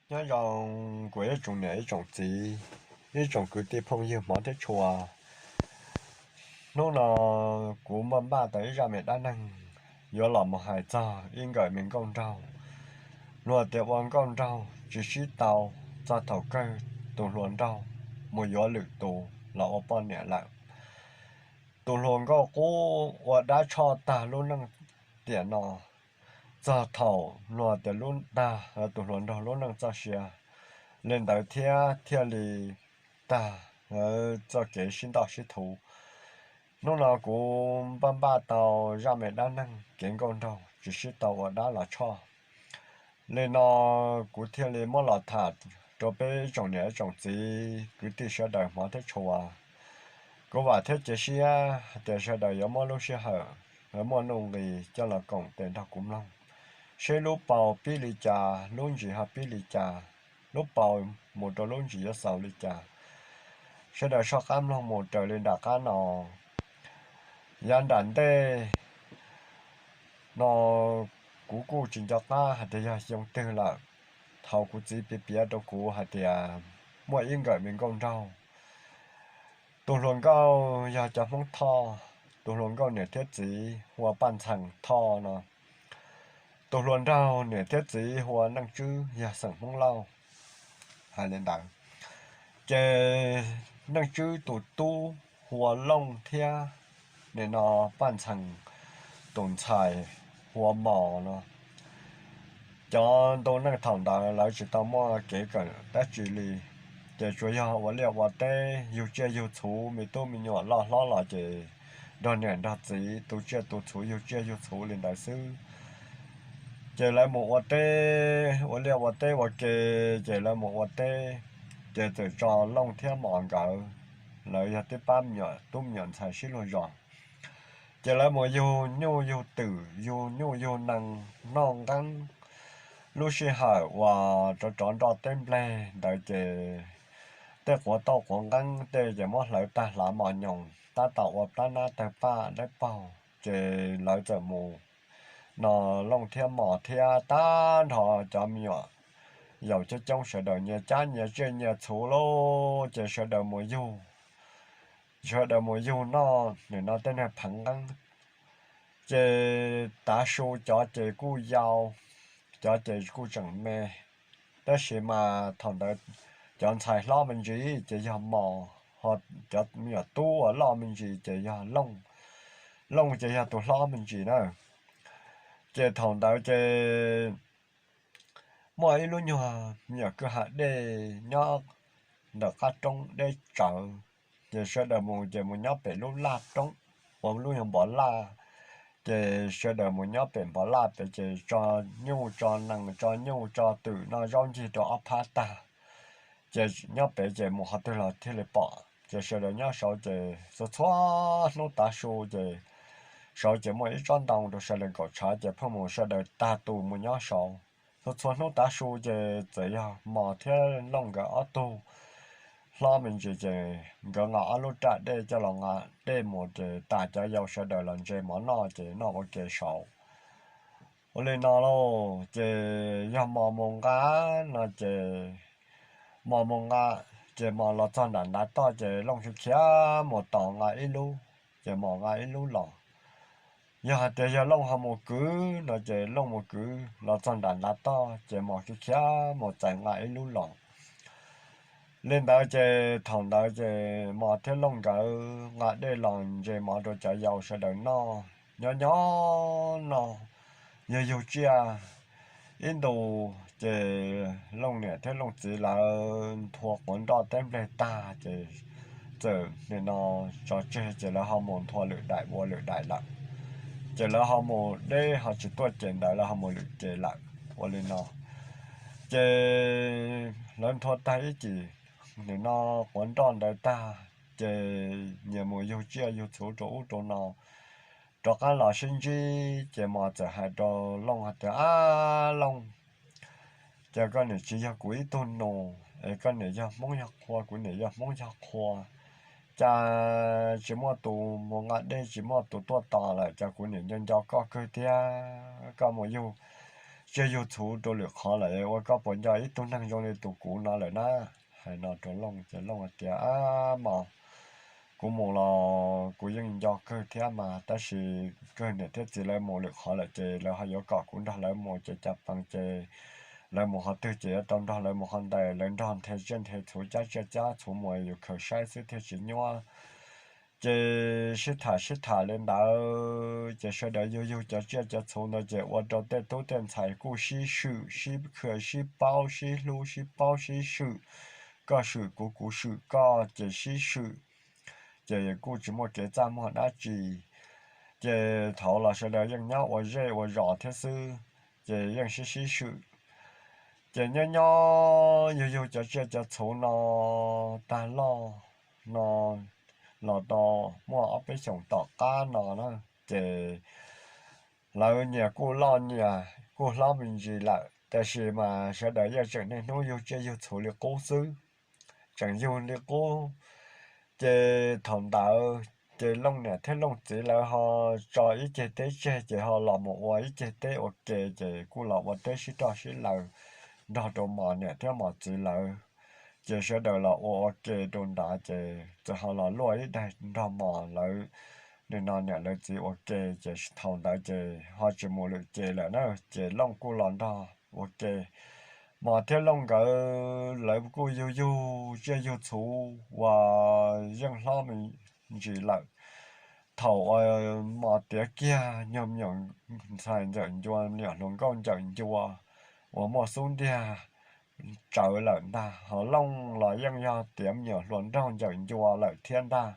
Nyob zoo kuv ib tsoom niam ib tsoom txiv, ib tsoom kwv tij phooj ywg hmov thiab tshua. Hnub no kuv npaj npaj tau ib zaj me dab neeg yuav los mus hais txog ib nkawm me nkauj nraug. Luag tias ua nkauj nraug tsis sib tau, txog thaum kawg tus hluas nraug mus yuav lwm tus los ua poj niam lawm. Tus hluas nkauj qub ua dab tshoj tag lub neej tiam no, txog thaum luag tias lub tag tus hluas nraug lub neej txoj sia li ntawd thiab thiaj li tag txoj kev sib ntaj sib thuv. Hnub no kuv npaj npaj tau zaj me dab neeg kev nkauj nraug tsis sib tau ua dab los tshoj li no, kuv thiaj li muab los tham rau peb tsoom niam tsoom txiv kwv tij sawv daws hmov thiab tshua. Kuv vam thiab cia siab hais tias sawv daws yuav muab lub sij hawm muaj nuj nqis coj los koom tes nrog kuv mloog, seb lub paus pib li cas, lub ntsis ho pib li cas, lub paus mus rau lub ntsis yuav xaus li cas. Sawv daws soj qab mloog mus raws li nram qab no. Yav nram ntej no kuv kuj tsis nco qab hais tias yog xyoo twg lawm, thaum kuv txiv piav piav rau kuv hais tias muaj ib nkawm me nkauj nraug. Tus hluas nkauj yog cov Hmoob Thoj, tus hluas nkauj niam thiab txiv hu ua Paj Ntxhees Thoj no. Tus hluas nraug niam thiab txiv hu ua Neej Tswb yog xeem Hmoob Lauj. Hais li ntawd, ces Neej Tswb tus tub hu ua Looj thiab nim no Paj Ntxhees tus ntxhais hu ua Mos no. Cov ntu neej thaum ntawd lawv tsis tau muaj kev kawm dab tsi li, ces tsuas yog ua liaj ua teb yug tsiaj yug txhuv, me tub me nyuam loj hlob los ces nrog niam nrog txiv tu tsiaj tu txhuv yug tsiaj yug txhuv li ntawd xwb. Ces lawv mus ua teb ua liaj ua teb ua ke, ces lawv mus ua teb, ces txawm tso Looj thiab Mos nkawd, lawv yog tib pab me nyuam tub me nyuam ntxhais sib luag zos, ces lawv mus yug nyuj yug twm yug nyuj yug nees noj nqeeb. Lub sij hawm uas rov rov nroj teb npleg ntawd ces tej quav tauj quav nqeeb tej ces muab hlawv tag hlav mos nyoos tab tom ua plab nab tawg paj dawb paug, ces lawv txawm mus no, Looj thiab Mos thiab tag nrho cov me nyuam yaus coob coob sawv daws nyias cab nyias tsiaj nyias txhuv lauj, ces sawv daws mus yug, sawv daws mus yug noj nim no tej niag pheev nqeeb. Ces tav su cov ces kuj yau, cov ces kuj tseem me, tab sis mas thaum ntawd cov ntxhais hlob me ntsis ces yog Mos, ho cov me nyuam tub uas loj me ntsis ces yog Looj. Looj ces yog tus hlob me ntsis na. Ces thaum ntawd ces muaj ib lub nyuag me nyuam kwj ha dej nyob ntawm qab roob deb tsawv, ces sawv daws mus ces mus nyob pem lub laj roob uas lub nyuag npov laj, ces sawv daws mus nyob pem npov laj pem ces tso nyuj tso nees tso nyuj tso twm noj zaub ncig rau ob phab tag, ces nyob pem ces mus qhov twg los thiaj li pom, ces sawv daws nyob saud ces txhua txhua hnub tav su ces saud ces muaj ib tsob ntoo rau sawv daws nkaum tshav ces pheej mus sawv daws tag tus mus nyob saud. Txhua txhua hnub tav su ces txawm yog Mos thiab Looj nkawd ob tug hlob me ntsis ces nkawd nqa ob lub raj dej coj los nqa dej mus ces tas cov yau sawv daws los ntse mov noj ces noj ua ke saud. Ua li no lauj, ces yog Mos mus nqa no ces Mos mus nqa, ces Mos los txog nram ntav toj ces Looj khiav mus tos nqa ib lub, ces Mos nqa ib lub los. Yog hais tias yog Looj ho mus kwv no ces Looj mus kwv los txog nram ntav toj ces Mos khiav khiav mus txais nqa ib lub los. Li ntawd ces thaum ntawd ces Mos thiab Looj nkawd nqa dej los ntse mov rau cov yau sawv daws noj, nyob nyob noj, yog yug tsiaj ib ntus ces Looj niam thiab Looj txiv lawv nthua quav nroj teb npleg tag ces txawm nim no tso tseg ces lawv ho mus nthua lwm daim ua lwm daim lawm, ces lawv ho mus deb ho tsis tuaj ces ntawd lawv ho mus lwm ces lawm. Ua li no ces lawv nthua tag ib cim nim no quav nroj ntawd tag ces nyias mus yug tsiaj yug txhuv rau ub rau no, rov qab los sib ntsib ces Mos txawm hais rau Looj hais tias, Ab Looj, cas koj niam tsis yog kuv ib tug nus es koj niam yog Hmoob yog qhua, kuv niam yog Hmoob yog qhua, cas tsis muaj tus mus nqa dej tsis muaj tus tuaj tos lawm, cas kuv niam nco nco koj kawg thiab. Koj mus yug tsiaj yug txhuv rau lwm qhov lawm, ua koj puas nco ib tug neeg zoo li tus kuv no lawm na? Hais no rau Looj ces Looj hais tias, Ab mos, kuv mus los kuv yeej nco kawg thiab mas, tab sis kawg niam thiab txiv lawv mus lwm qhov lawm ces lawv ho yuav kom kuv nrog lawv mus ces cas pees ces lawv mus qhov twg ces yuav tau nrog lawv mus qhov ntawd. Lawv nrog nthe tsiaj nthe txhuv cab tsiaj cab txhuv mus, yus khaws saib xwb thiaj tsis nyuaj. Ces sib tham sib tham li ntawd ces sawv daws yug yug cov tsiaj cov txhuv ntawd ces ua rau tej tub tej ntxhais kuj sib swm sib khw sib paub sib hlub sib paub sib swm, koj swm kuv kuv swm koj ces sib swm, ces kuj tsis muaj kev txaj muag dab tsi. Ces thaum los sawv daws yeej nyob ua zej ua zos thiab xwb, ces yeej sib sib swm. Ces nyob nyob yug yug cov tsiaj cov txhuv no tag loj no los tau muaj ob peb xyoos tom qab no na, ces lawv nyias kuj loj nyias kuj hlob me ntsis lawm, tab sis mas sawv daws yeej tseem niaj hnub yug tsiaj yug txhuv li qub xwb, tseem yug li qub. Ces thaum ntawd ces Looj niam thiab Looj txiv lawv ho tso ib ceg teb tseg ces ho los mus ua ib ceg teb ua ke, ces kuj los ua teb sib roj sib laws nrog rau Mos niam thiab Mos txiv lawv. Ces sawv daws los ua ua ke rau ntawd ces txawm ho los luaj ib daig nrog Mos lawv, nim no niam lawv txiv ua ke, ces thaum ntawd ces ho tsis mus lwm ces lawm na, ces Looj kuj los nrog ua ke. Mos thiab Looj nkawd lawv kuj yug yug tsiaj yug txhuv uas yeej hlob me ntsis lawm. Thaum uas Mos tiav kiag nyuag me nyuam ntxhais ncawm ncua, me nyuam hluas nkauj ncawm ncua uas muaj xub ntiag tsawv lawm ntag, ho Looj los yeej yog tiav me nyuam hluas nraug ncawm ncua lawm thiab ntag.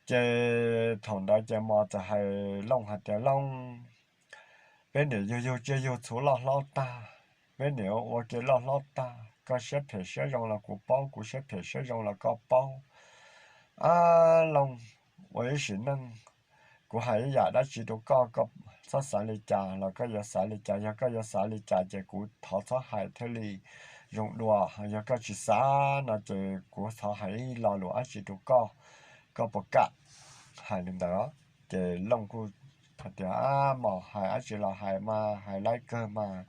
Ces thaum ntawd ces Mos txawm hais Looj hais tias, Looj, peb niam yug yug tsiaj yug txhuv loj hlob tag, peb niam ua ke loj hlob tag, koj siab phem siab zoo los kuv paub, kuv siab phem siab zoo los koj paub. Ab Looj, ua ib sim neej kuv hais ib yam dab tsi rau koj, koj txhob xav li cas los koj yuav xav li cas, yog koj yuav xav li cas ces kuv thov txhob hais thiaj li zoo dua, yog koj tsis xav no ces kuv thov hais ib lo lus dab tsi rau koj, koj puas kam? Hais li ntawd ces Looj kuj hais tias, Ab Mos, hais dab tsi los hais mas, hais laib kawg mas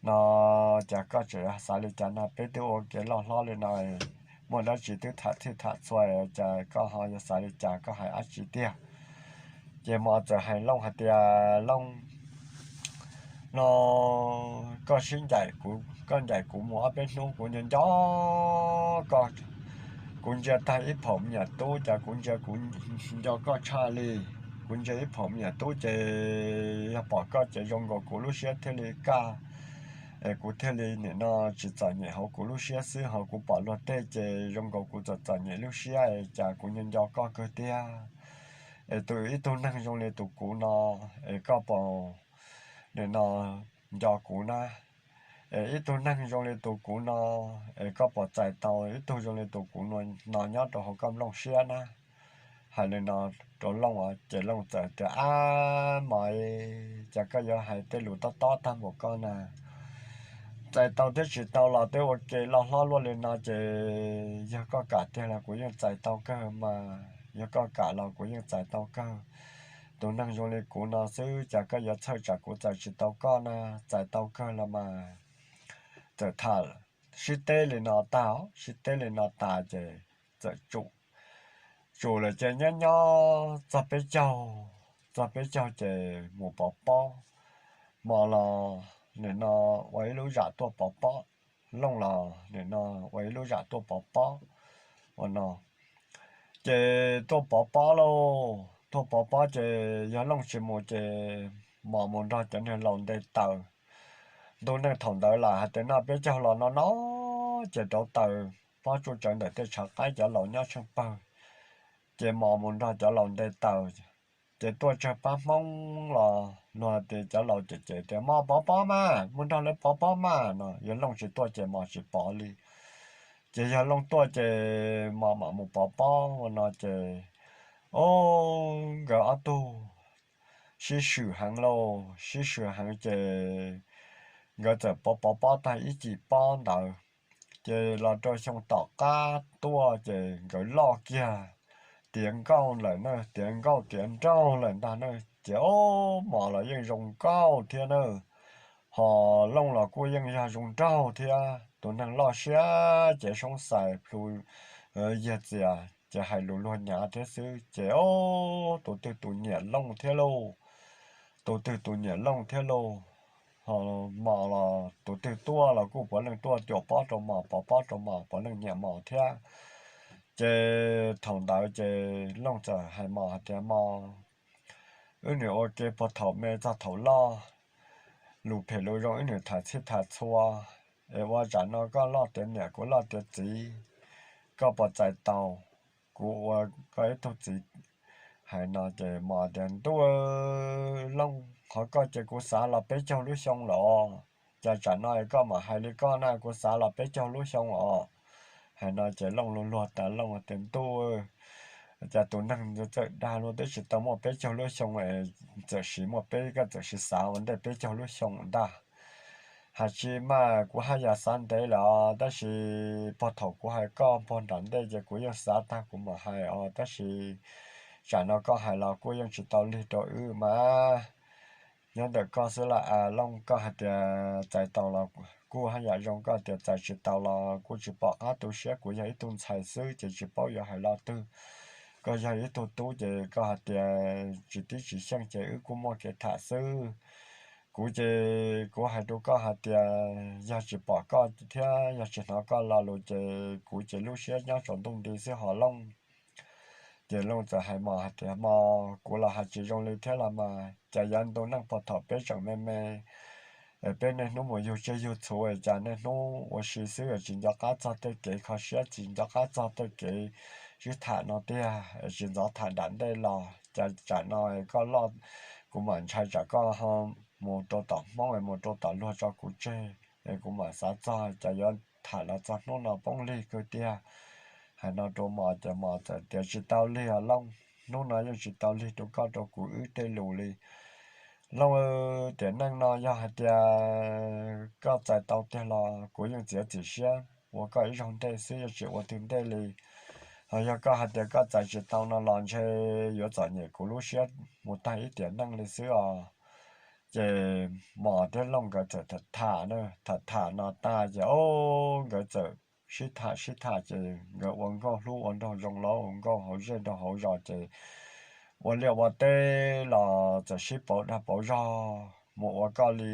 no, cas koj tseem xav li cas no, peb twb ua ke loj hlob li no, muaj dab tsi twb tham txhij tham txhua, cas koj ho yuav xav li cas, koj hais dab tsi tiag? Ces Mos txawm hais Looj hais tias, Looj, no koj sib ncaim kuv, koj ncaim kuv mus ob peb hnub kuv nco nco koj, kuv ntsia tag ib phaum me nyuam tub cas kuv ntsia kuv nco koj tshaj li. Kuv ntsia ib phaum me nyuam tub ces yog pom koj ces zoo nkaus kuv lub siab thiaj li kaj, es kuv thiaj li nim no tsis txom nyem hauv kuv lub siab xwb, ho kuv pom luag tej ces zoo nkaus kuv txom txom nyem lub siab, es cas kuv nco nco koj kawg tiag. Es tus ib tug neeg zoo li tus kuv no, es koj puas nim no nco kuv na? Es ib tug neeg zoo li tus kuv no, es koj puas txais tau ib tug zoo li tus kuv no nyob rau hauv koj nplooj siab na? Hais li no rau Looj ces Looj txawm tias, Ab Mos, cas koj yuav hais tej lus tob tob tag npaum koj na? Txais tau thiab tsis tau los twb ua ke loj hlob luaj li no ces yog koj kam tiag los kuv yeej txais tau kawg mas, yog koj kam los kuv yeej txais tau kawg. Tus neeg zoo li kuv no xwb cas koj yuav txhawj tsam kuv txais tsis tau koj na? Txais tau kawg los mas. Txawm tham sib teb li no tag, sib teb li no tas ces txawm tsum, tsum lawm ces nyob nyob txog peb caug, txog peb caug ces mus pov pob. Mos los nim no ua ib lub zam tuaj pov pob, Looj los nim no ua ib lub zam tuaj pov pob ua no. Ces tuaj pov pob lauj, tuaj pov pob ces yog Looj tsis mus ces Mos mus nrog cov niag laus nte taws. Ntu neej thaum ntawd lam hais tias noj peb caug los no no ces rauv taws, pob tsuj tsawv ntawm tej tshav qaib cov laus nyob tsheej pawg. Ces Mos mus nrog cov laus nte taws, ces tuaj tsawg pab Hmoob los luag tias cov laus cem cem tias, Mos pov pob mas, mus nrog lawv pov pob mas no. Yog Looj tsis tuaj ces Mos tsis pov li. Ces yog Looj tuaj ces Mos mam mus pov pob ua no ces, o, nkawd ob tug sib swm heev lauj, sib swm heev ces nkawd txawm pov pov pob tag ib cim pob ntawd. Ces los rau xyoo tom qab tuaj ces nkawd loj kiag, tiav nkauj lawm na, tiav nkauj tiav nraug lawm ntag na. Ces o, Mos los yeej zoo nkauj thiab na. Ho Looj los kuj yeej yog zoo nraug thiab, tus neeg loj siab ces soob xais plhu yag txias ces hais lus luag nyav thiab xwb. Ces ob tus twg tus nyiam Looj thiab lauj, tus twg tus nyiam Looj thiab lauj. Ho Mos los tus twg tuaj los kuj puav leej tuaj cuam pob rau Mos, pov pob rau Mos, puav leej nyiam Mos thiab. Ces thaum ntawd ces Looj txawm hais Mos hais tias, Mos, wb nim ua ke puag thaum me txog thaum loj, lus phem lus zoo wb nim tham txhij tham txhua, es ua tsam no koj loj tiav niam kuv loj tiav txiv, koj puas txais tau kuv ua koj ib tug txiv? Hais no ces Mos tias, Ntuj, Looj, qhov koj ces kuv xav los peb caug lub xyoo lawm os, cas tsam no koj mam hais li koj na, kuv xav los peb caug lub xyoo os. Hais no ces Looj luag luag tas, Looj tias, Ntuj, cas tus neeg txawm dag luag twb tsis tau muaj peb caug lub xyoo, txawm siv muaj peb, koj txawm siv xav ua ntej peb caug lub xyoo ntag. Hais tsis mas kuv haj yam xav ntev lawm os, tab sis puag thaum kuv hais koj puag nram ntej ces kuv yeej xav tag kuv mam hais os, tab sis tsam no koj hais los kuj yeej tsis tau lig rau wb mas. Nyob ntawm koj xwb las as Looj, koj hais tias txais tau los kuj haj yam zoo, koj tias txais tsis tau los kuj tsis pom qab tu siab, kuv yog ib tug ntxhais xwb ces tsis paub yuav hais lo twg. Koj yog ib tug tub ces koj hais tias tsis tib tsis xyeej ces wb kuj muaj kev tham xwb. Kuv ces kuv hais rau koj hais tias yog tsis pom koj thiab yog tsis hnov koj lo lus ces kuv ces lub siab nyob tsaus ntuj nti xwb ho Looj. Ces Looj txawm hais Mos hais tias, Mos, kuv los hais tsis zoo li thiab los mas, cas yav ntu neej puag thaum peb tseem me me, peb niaj hnub mus yug tsiaj yug txhu, cas niaj hnub ua si xwb tsis nco qab txog tej kev kho siab, tsis nco qab txog tej kev sib tham no tiag, tsis ntxov tham nram ntej los, cas tsam no koj loj, kuv mam ntshai tsam koj mus rau tom Hmoob mus rau tom luag tso kuv tseg, kuv mam xav txog, cas yuav tham los txog hnub no poob lig kawg tiag. Hais no rau Mos ces Mos txawm tias, Tsis tau lig os Looj, hnub no yeej tsis tau lig rau koj rau kuv wb tej lus li. Looj, tiam neej no yog hais tias koj txais tau tiag los kuv yeej txiav txim siab ua koj ib zaug ntej xwb, yeej tsis ua twg ntej li. Ho yog koj hais tias koj txais tsis tau no los ntshe yuav txom nyem kuv lub siab mus tag ib tiam neej li xwb os. Ces Mos thiab Looj nkawd txawm tham tham na, tham tham no tas ces o, nkawd txawm sib tham sib tham ces nkawd ua nkauj hlub ua nraug zoo lauj, nkauj hauv zej nraug hauv zos ces ua liaj ua teb los txawm sib pauv dag pauv zog, mus ua koj li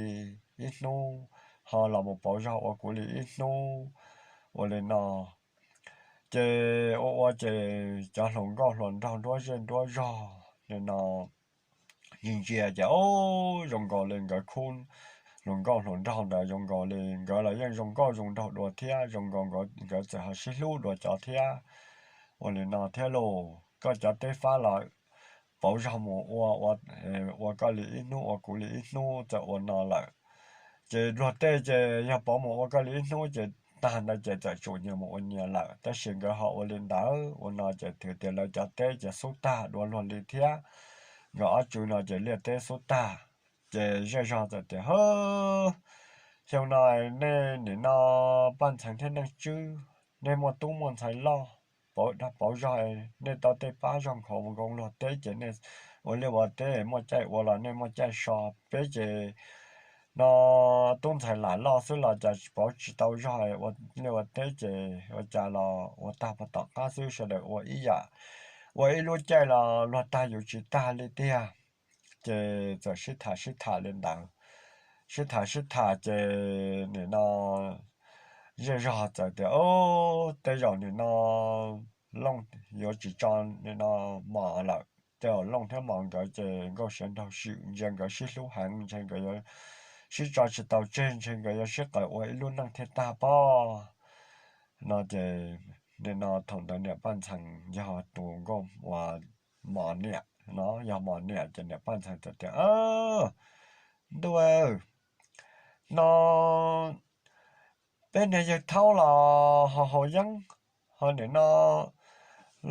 ib hnub, ho los mus pauv zog ua kuv li ib hnub, ua li no. Ces ua ua ces cov hluas nkauj hluas nraug nruab zej nruab zog li no ntsia ntsia ces o, zoo nkaus li nkawd khub hluas nkauj hluas nraug ntawd zoo nkaus li nkawd los yeej zoo nkauj zoo nraug dua thiab, zoo nkaus nkawd txawm ho sib hlub dua cov thiab. Ua li no thiab lauj, koj cov teb fab los pauv zog mus ua, ua koj li ib hnub ua kuv li ib hnub, txawm ua no lawm. Ces luag tej ces yog pauv mus ua koj li ib hnub ces tag ntawd ces txawm tsum nyias mus ua nyias lawm, tab sis nkawd ho ua li ntawd. Ua no ces twb tias lawv cov teb ces xub tag dua luag li thiab, nkawd ob tswv no ces liaj teb xub tag. Ces zej zog txawm tias, Hwb, xyoo no nej nim no Paj Ntxhee thiab Neej Tswb, nej muaj tub muaj ntxhais loj, pauv dag pauv zog, nej tau tej pab zog nkhaus mus nkoos luag teb ces nej ua liaj ua teb muaj caij ua los nej muaj caij so. Peb ces no tub ntxhais lam loj xwb los cas pauv tsis tau zog, ua liaj ua teb ces ua cas los ua tag puag tom qab xwb, sawv daws ua ib yam, ua ib lub caij los luag tag yus tsis tag li tiag. Ces txawm sib tham sib tham li ntawd, sib tham sib tham ces nim no zej zog txawm tias, Ob, tej zaum nim no Looj yuav tsis tso nim no Mos lawm. Tej zaum Looj thiab Mos nkawd ces nkauj siav nraug swm, ntshe nkawd sib hlub heev, ntshe nkawd yuav sib tso tsis tau tseg, ntshe nkawd yuav sib qaws ua ib lub neej thiaj tag pob. No ces nim no thaum ntawd niam Paj Ntxhee yog tus nkauj uas Mos niam no, yog Mos niam ces niam Paj Ntxhee txawm tias, Ntuj, no peb niag yawg thaub los ho haus yeeb, ho nim no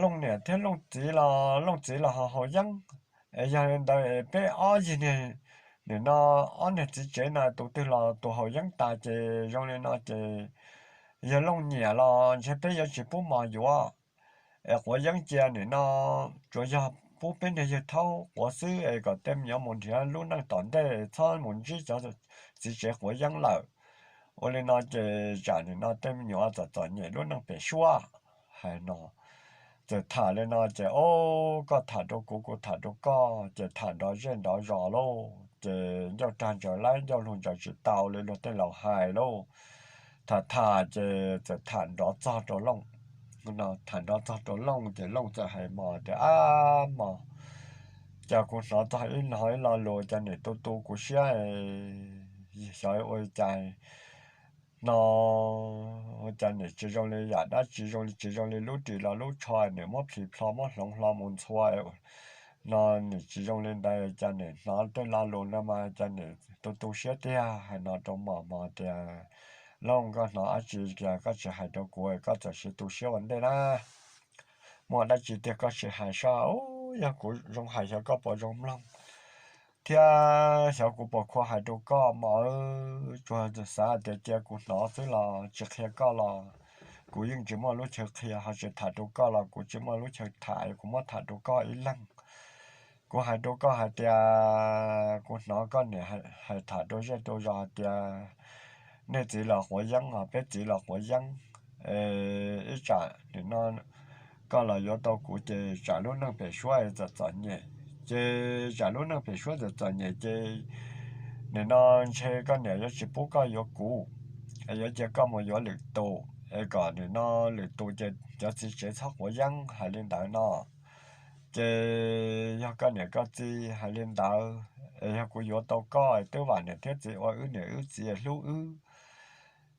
Looj niam thiab Looj txiv los, Looj txiv los ho haus yeeb. Es yog li ntawd es peb ob yig niag, nim no ob niag txiv tsev no tus twg los tus haus yeeb tas ces zoo li no ces yog Looj nyiam los ntshe peb yuav tsis pub Mos yuav. Es quav yeeb cia nim no tsuas yog pub peb niag yawg thaub quav xwb es kom tej me nyuam mus nrhiav lub neej tom ntej, txhob mus ntsib cov txiv tsev quav yeeb lawm. Ua li no ces tsam nim no tej me nyuam txom txom nyem lub neej pem suab. Hais no, txawm tham li no ces, o, koj tham rau kuv, kuv tham rau koj, ces tham nrov zej nrov zos lauj, ces ncauj rag ntsaws laib ncauj lug ntsaws tsis tau li luag tej laus hais lauj. Tham tham ces txawm tham nrov txog rau Looj, tham nrov txog rau Looj ces Looj txawm hais Mos tias, Ab Mos, cas kuv hnov txog ib lo ib lo lus cas nim tu tu kuv siab, xyov ua cas no, cas nim tsis zoo li yam dab tsi, zoo li tsis zoo li lub ris los lub tsho nim muab plhis plho muab hloov hlo mus ntxhua no, nim tsis zoo li ntawd, cas nim hnov tej lo lus no mas cas nim tu tu siab tiag. Hais no rau Mos, Mos tias, Looj, koj hnov dab tsi koj tsis hais rau kuv, koj txawm siv tu siab ua ntej na. Muaj dab tsi tiag koj sim hais saib, yog kuv zoo hais xyov koj puas zoo mloog thiab xyov kuv puas khua hais rau koj mas, tsuas xav tias cia kuv hnov xwb los tsis qhia koj los kuv yeej tsis muaj lub chaw qhia, ho tsis tham rau koj los kuv tsis muaj lub chaw tham, kuv muab tham rau koj ib leeg. Kuv hais rau koj hais tias kuv hnov koj niam hais tham rau zej rau zos hais tias nej txiv los quav yeeb os, peb txiv los quav yeeb, ib tsam nim no koj los yuav tau kuv ces tsam lub neej pem suab txom txom nyem, ces tsam lub neej pem suab txom txom nyem ces nim no ntshe koj niam yuav tsis pub koj yuav kuv, yuav cia koj mus yuav lwm tus, es kom nim no lwm tus ces cov txiv tsev txhob quav yeeb. Hais li ntawd no ces yog koj niam koj txiv hais li ntawd, es yog kuv yuav tau koj twb vam niam thiab txiv ua wb niam wb txiv hlub wb.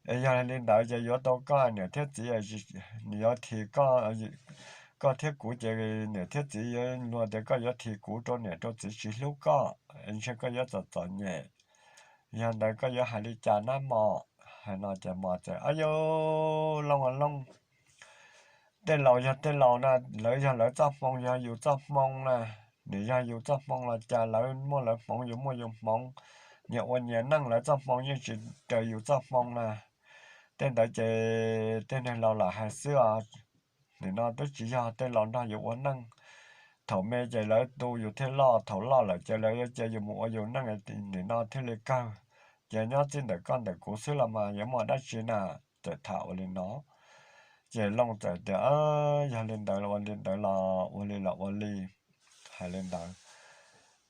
Es yog li ntawd ces yuav tau koj niam thiab txiv, yuav thim koj, koj thiab kuv ces niam thiab txiv yuav luag tias koj yuav thim kuv rau niam rau txiv tsis hlub koj, ntshe koj yuav txom txom nyem. Yog ntawd koj yuav hais li cas nab Mos? Hais no ces Mos txawm, Ab yuj, Looj a Looj, tej laus yog tej laus na, lawv yog lawv txoj hmoo, yog yus txoj hmoo na, nws yog yus txoj hmoo los cas lawv muaj lawv hmoov, yus muaj yus hmoov, nyias ua nyias neej, lawv txoj hmoo yeej tsis raws yus txoj hmoo na. Tej ntawd ces tej neeg laus lam hais xwb os. Nim no twb tsis yog tej laus nrog yus ua neej. Thaum me ces lawv tu yus thiaj loj, thaum loj lawm ces lawv yuav cia yus mus ua yus neej, nim no thiaj li kawg. Ces nyob txij ntawm koj ntawm kuv xwb los mas yuav muaj dab tsi na? Txawm tham ua li no. Ces Looj txawm tias, Yog li ntawd los ua li ntawd los ua li los ua li. Hais li ntawd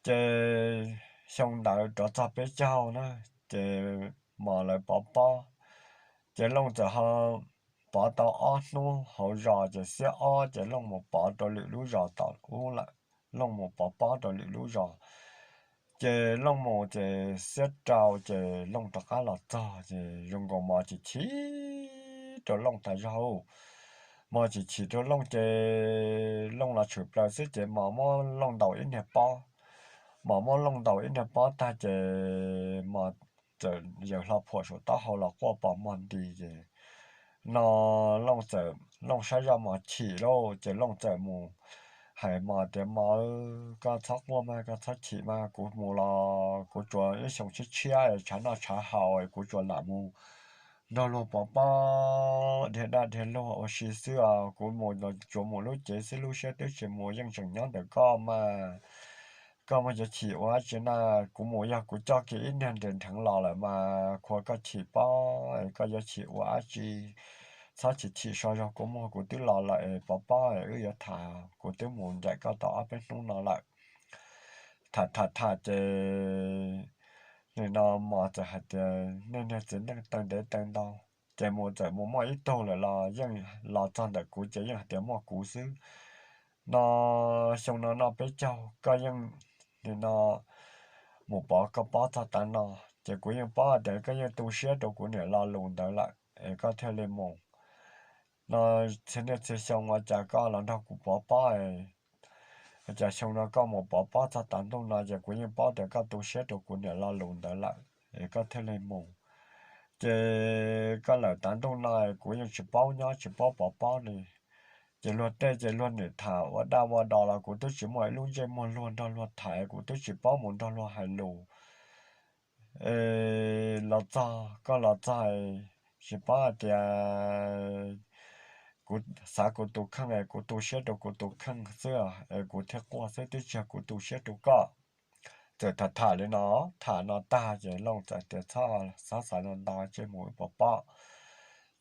ces xyoo ntawd rov txog peb caug na, ces Mos lawv pov pob, ces Looj txawm ho pov tau ob hnub hauv zos ces xiab ob ces Looj mus pov rau lwm lub zos tom ub lawm. Looj mus pov pob rau lwm lub zos, ces Looj mus ces xiab rau ces Looj rov qab los txog ces zoo nkaus Mos chim chim rau Looj tas zog. Mos chim chim rau Looj ces Looj los tshwm plaws xwb ces Mos muab Looj ntaus ib niag pob. Mos muab Looj ntaus ib niag pob tag ces Mos txawm yaws hlo phuam saum taub hau los quaj pos muag nti ces no Looj txawm, Looj saib zoj Mos chim lauj ces Looj txawm mus hais Mos tias, Mos, koj txhob quaj mas, koj txhob chim mas, kuv mus los kuv tsuas ib xyoo tshiab tshiab tshav noj tshav haus, kuv tsuas lam mus nrog luag pov pob dhia dab dhia luag ua si xwb os. Kuv mus tsuas mus lub cev xwb, lub siab twb tsis mus, yeej tseem nyob ntawm koj mas. Koj muaj cov chim ua dab tsi na? Kuv mus yog kuv coj kiag ib niag nres nrheev los lawm mas, khuav koj chim pob, koj yuav chim ua dab tsi? Txhob chim chim so zog kua muag, kuv twb los lawm es pov pob es wb yuav tham, kuv twb mus ncaim koj tau ob peb hnub no lawm. Tham tham tham ces nim no Mos txawm hais tias, Nej niag txiv neej taw ntev taw ntau, ces mus txawm mus muaj ib tug lawm los yeej los txog ntawm kuv ces yeej hais tias muaj kuv xwb. No xyoo no noj peb caug koj yeej nim no mus pov koj pob txog tav no, ces kuv yeej paub hais tias koj yeej tu siab rau kuv niam lo lus ntawd lawm es koj thiaj li mus. No txhia niaj txhia xyoo ua cas koj los nrog kuv pov pob, cas xyoo no koj mus pov pob txog tav ntuj no ces kuv yeej paub tias koj tu siab rau kuv niam lo lus ntawd lawm es koj thiaj li mus. Ces koj lawm tav ntuj no kuv yeej tsis paub nyob tsis paub pov pob li. Ces luag tej ces luag nim tham ua dab ua do los kuv twb tsis muaj ib lub ntsej muag luag nrog luag tham, kuv twb tsis paub mus nrog luag hais lus. Los txog, koj los txog, tsis paub hais tias kuv xav kuv tus kheej es kuv tu siab rau kuv tus kheej xwb es kuv thiaj quaj xwb, twb tsis yog kuv tu siab rau koj. Txawm tham tham li no, tham no tag ces Looj txawm tias txhob xav ntau ntau, tseg mus wb pov pob.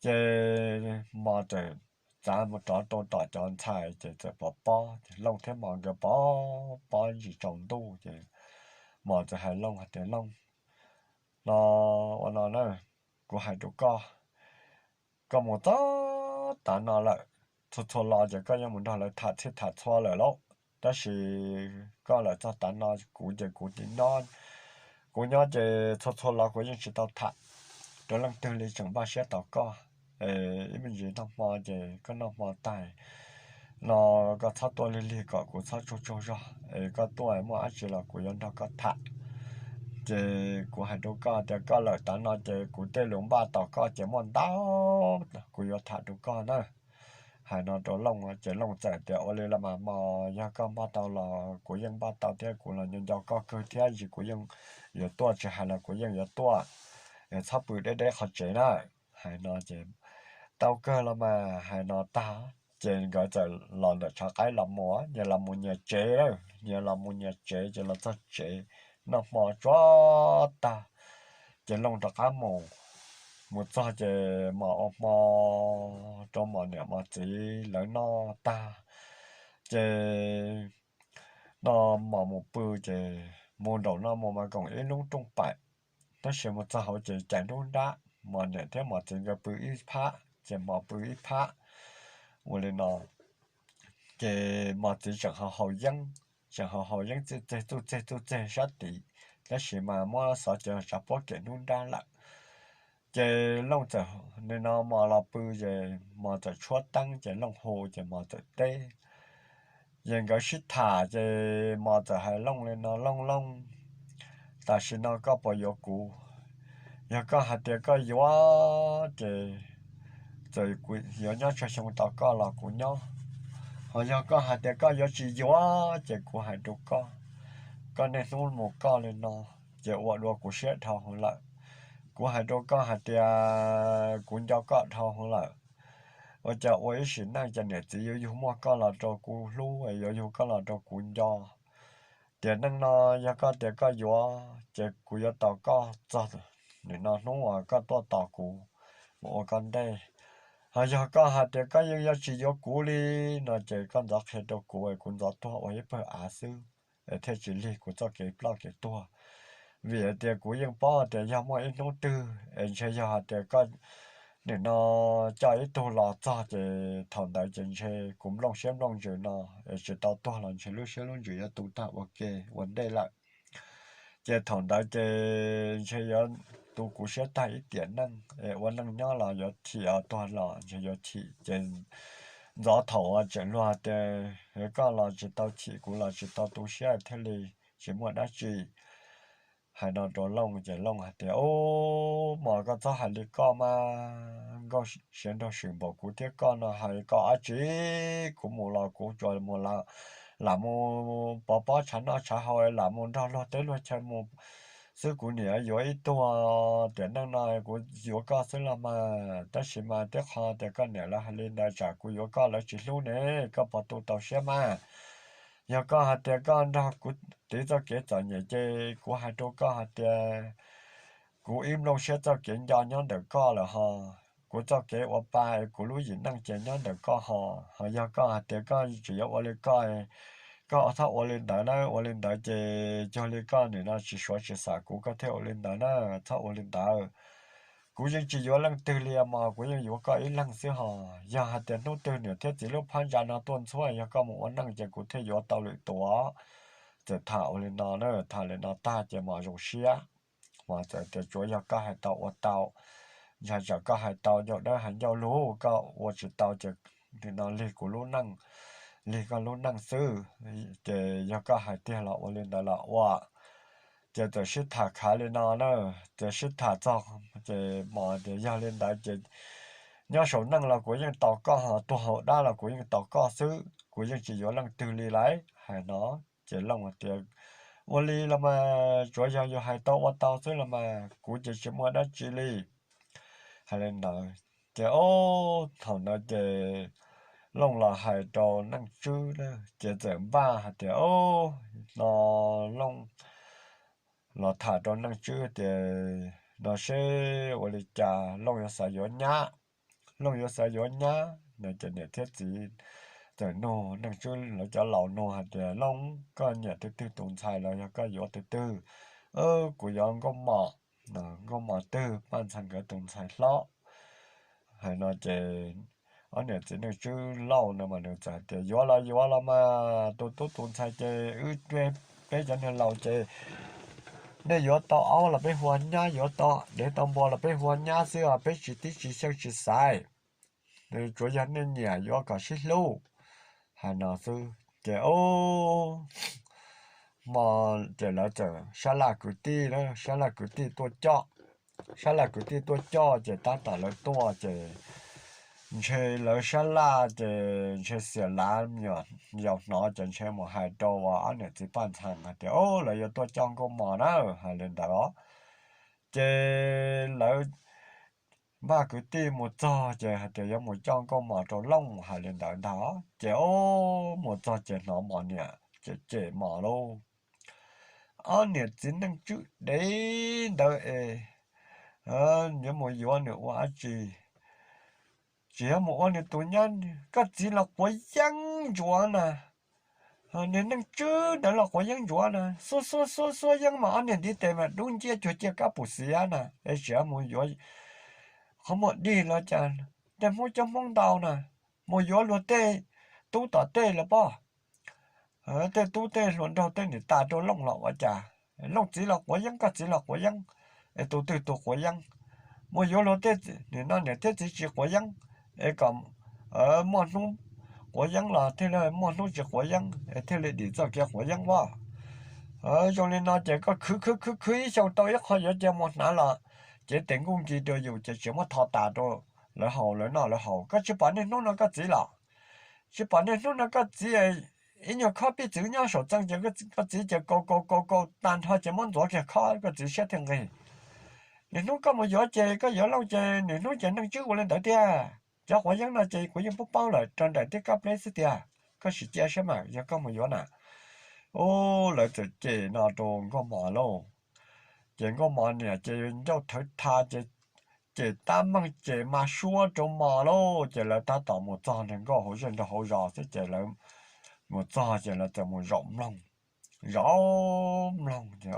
Ces Mos txawm txav mus rov rau tom cov ntxhais ces txawm pov pob, ces Looj thiab Mos nkawd pov pob ntsis tsaus ntuj ces Mos txawm hais Looj hais tias Looj, no ua no na, kuv hais rau koj, koj mus txog tav no lawm, txhua txhua lo ces koj yeej mus nrog lawv tham txhij tham txhua lawm lauj, tab sis koj lawm txog tav no kuv ces kuv tiv no, kuv nyob ces txhua txhua lo kuv yeej tsis tau tham rau leej twg li, tseem npaj siab tos koj. Ib me ntsis noj hmo ces koj noj hmo tag no koj txhob tuaj lig lig kom kuv txhob tsaug tsaug zog es koj tuaj muaj dab tsi los kuv yuav nrog koj tham. Ces kuv hais rau koj tias koj lawm tav no ces kuv tej lus npaj tos koj ces muaj ntau, kuv yuav tham rau koj na. Hais no rau Looj ces Looj txawm tias ua li los mas Mos, yog koj npaj tau los kuv yeej npaj tau thiab, kuv los nco nco koj kawg thiab, tab sis kuv yeej yuav tuaj, tsis hais los kuv yeej yuav tuaj, txhob pw deb deb qhov tsev na. Hais no ces tau kawg los mas. Hais no tag ces nkawd txawm los ntawm tshav qaib los mus, nyias los mus nyias tsev, nyias los mus nyias tsev ces los txog tsev noj hmo tsuav tag ces Looj rov qab mus. Mus txog ces Mos ua hmo rau Mos niam Mos txiv lawv noj tag ces no Mos mus pw ces mus nraum no mus mas koom ib lub rooj paim, tab sis mus txog hauv ces cais nruab nrab, Mos niam thiab Mos txiv nkawd pw ib phab ces Mos pw ib phab. Ua li no ces Mos txiv tseem haus haus yeeb, tseem haus haus yeeb txuj txeg txuj txeg txuj txeg sab tid, tab sis mas muab xov cov tsav puab kem nruab nrab lawm. Ces Looj txawm, nim no Mos los pw ces Mos txawm tshuab teeb ces Looj hu ces Mos txawm teb. Ces nkawd sib tham ces Mos txawm hais Looj li no, Looj, Looj, tam sim no koj puas yuav kuv? Yog koj hais tias koj yuav ces txawm kuv yuav nyob tsawg xyoo tos koj los kuv nyob, ho yog koj hais tias koj yuav tsis yuav ces kuv hais rau koj, koj niaj hnub mus koj li no ces ua dua kuv siab dhau hwv lawm. Kuv hais rau koj hais tias kuv nco koj dhau hwv lawm, ua cas ua ib sim neej ces niam txiv yuav yug muaj koj los rau kuv hlub, yuav yug koj los rau kuv nco. Tiam neej no yog koj tias koj yuav ces kuv yuav tos koj txog nim no hnub uas koj tuaj tos kuv mus ua koj ntej. Ho yog koj hais tias koj yeej yuav tsis yuav kuv li no ces koj ntxov qhia rau kuv, kuv ntxov tuag ua ib pawg av xwb es thiaj tsis lig kuv txoj kev ploj kev tuag. Vim hais tias kuv yeej paub tias yog muaj ib hnub twg es ntshe yog hais tias koj nim no coj ib tug los txog ces thaum ntawd ces ntshe kuv nplooj siab nplooj ntsws no es tsis tau tuag los ntshe lub siab lub ntsws yuav tu tag ua ke ua ntej lawm. Ces thaum ntawd ces ntshe yuav tu kuv siab tag ib tiam neej es ua neej nyob los yuav chim, tuag los ntshe yuav chim. Ces ntxov thaum uas tseem luag tias koj los tsis tau chim, kuv los tsis tau tu siab thiaj li tsis muaj dab tsi. Hais no rau Looj ces Looj hais tias, Ub, Mos, koj txhob hais li koj mas, Nkauj Siav nrog swm npaum kuv thiab koj no hais koj dab tsi? Kuv mus los kuv tsuas mus lam mus pov pob tshav noj tshav haus, lam mus nrog luag teb luag chaw mus xwb, kuv niam yuav ib tug tiam neej no kuv yuav koj xwb los mas. Tab sis mas tib qho tias koj niam lawv hais li ntawd tsam kuv yuav koj lawv tsis hlub ne, koj puas tu tau siab mas? Yog koj hais tias koj nrog kuv tiv txoj kev txom nyem ces kuv hais rau koj hais tias kuv ib nplooj siab txoj kev nco nyob ntawm koj lawm ho. Kuv txoj kev ua pa es kuv lub yim neej ces nyob ntawm koj ho. Ho yog koj hais tias koj tseem yuav ua li koj, koj txhob ua li ntawd na, ua li ntawd ces cuag li koj nim no tsis suav tsis xam kuv koj thiaj ua li ntawd na, txhob ua li ntawd. Kuv yeej tsis yuav leej twg li mas, kuv yeej yuav koj ib leeg xwb ho. Yog hais tias hnub twg niam thiab txiv lub phab ntsa no tuaj ntxhuab, yog koj mus ua neej ces kuv thiaj yuav tau lwm tus. Txawm tham ua li no na, tham li no tag ces Mos zoo siab. Mos txawm tias, Tsuav yog koj hais tau ua tau, ntshai tsam koj hais tau ncauj dawb hais ncauj lug, koj ua tsis tau ces nim no lig kuv lub neej, lig koj lub neej xwb. Ces yog koj hais tiag los ua li ntawd los ua. Ces txawm sib tham khav li no na, txawm sib tham txog ces Mos tias, Yog li ntawd ces nyob saum neej los kuv yeej tos koj, ho tuag hauv dab los kuv yeej tos koj xwb, kuv yeej tsis yuav leej twg li lauj. Hais no ces Looj tias, Ua li los mas, tsuav yog yus hais tau ua tau xwb los mas, kuv ces tsis muaj dab tsi li. Hais li ntawd Ces ob thaum ntawd ces Looj los hais rau Neej Tswb na, ces txawm npaj hais tias, Ob, no Looj los tham rau Neej Tswb tias no seb ua li cas Looj yuav xav yuav nyab. Looj yuav xav yuav nyab no ces niam thiab txiv txawm nug Neej Tswb lawv cov laus nug hais tias, Looj, koj nyiam tus twg tus ntxhais los yog koj yuav tus twg? Kuv yuav Nkauj Mos, Nkauj Mos twg Paj Ntxhee nkawd tus ntxhais hlob. Hais no ces ob niam txiv Neej Tswb Lauj no mas nws txawm hais tias, Yuav los yuav los mas, tus tub tus ntxhais ces wb, peb cov niag laus ces nej yuav tau aub los peb hu ua nyab, yuav tau dev tau npua los peb hu ua nyab xwb os, peb tsis tib tsis xyeej tsis xaiv, tsuav yog nej nyiam yuav kom sib hlub. Hais no xwb ces ob hmo ces lawv txawm sab laj kwv tij na, sab laj kwv tij tuaj coj. Sab laj kwv tij tuaj coj ces tab tom lawv tuaj ces ntshe lawv sab laj ces ntshe Xiam Lav me nyuam yaus hnov ces ntshe mus hais rau ob niam txiv Paj Ntxhee hais tias, Ob, lawv yuav tuaj coj Nkauj Mos na. Hais li ntawd ces lawv npaj kwv tij mus txog ces hais tias yuav mus coj Nkauj Mos rau Looj, hais li ntawd ntag. Ces ob, mus txog ces hnov Mos niam cem cem Mos lauj. Ob niam txiv Neej Tswb dev ntawd es yuav mus yuav nws ua dab tsi? Tsis yog mus ua nws tus nyab, koj txiv los quav yeeb ntsuav na. Niag Neej Tswb ntawd los quav yeeb ntsuav na, xuab xuab xuab xuab yeeb mas ob niag ntiv tes mas dub nciab cuag ciaj kab pus xiav na, es tsis yog mus yuav qhov muag dig los cas, tej Hmoob coob Hmoob ntau na, mus yuav luag tej tub tom tej los pob. Tej tub tej hluas nraug tej niam tas rau Looj los ua cas? Looj txiv los quav yeeb, koj txiv los quav yeeb, es tus twg tus quav yeeb? Mus yuav luag tej, nim no niam thiab txiv tsis quav yeeb, es kom muaj hnub quav yeeb los thiaj li muaj hnub tsis quav yeeb es thiaj li dim txoj kev quav yeeb pob. Zoo li no ces koj khwv khwv khwv khwv ib xyoos tau ib qho yuav cia mus hnav los cev tes nkuj nkis rau yus ces tsis muab tho tas rau lawv haus lawv noj lawv haus. Koj tsis pom niaj hnub no koj txiv los? Tsis pom niaj hnub no koj txiv, ib nyuag khob pij txwv nyob saum txee ces koj txiv ces kaus kaus kaus kaus tag nrho ces muab ntxuav kiag khob koj txiv siab thiaj nqig. Niaj hnub koj mus yuav ces koj yuav Looj ces niaj hnub ces Neej Tswb ua li ntawd tiag. Cov quav yeeb no ces kuv yeej paub paub lawm, rau nraim tib kab pleb xwb tiag. Koj sim cia saib mas yog koj mus yuav na. Ub, lawv txawm cem no rau Nkauj Mos lauj. Ces Nkauj Mos niam ces ncauj thawv tha ces cem tab meeg ces mas suab rau Mos lauj. Ces lawv tab tom mus txog nraag nkauj hauv zej nraug hauv zos xwb ces lawv mus txog ces lawv txawm mus zaum mloog. Zaum mloog ces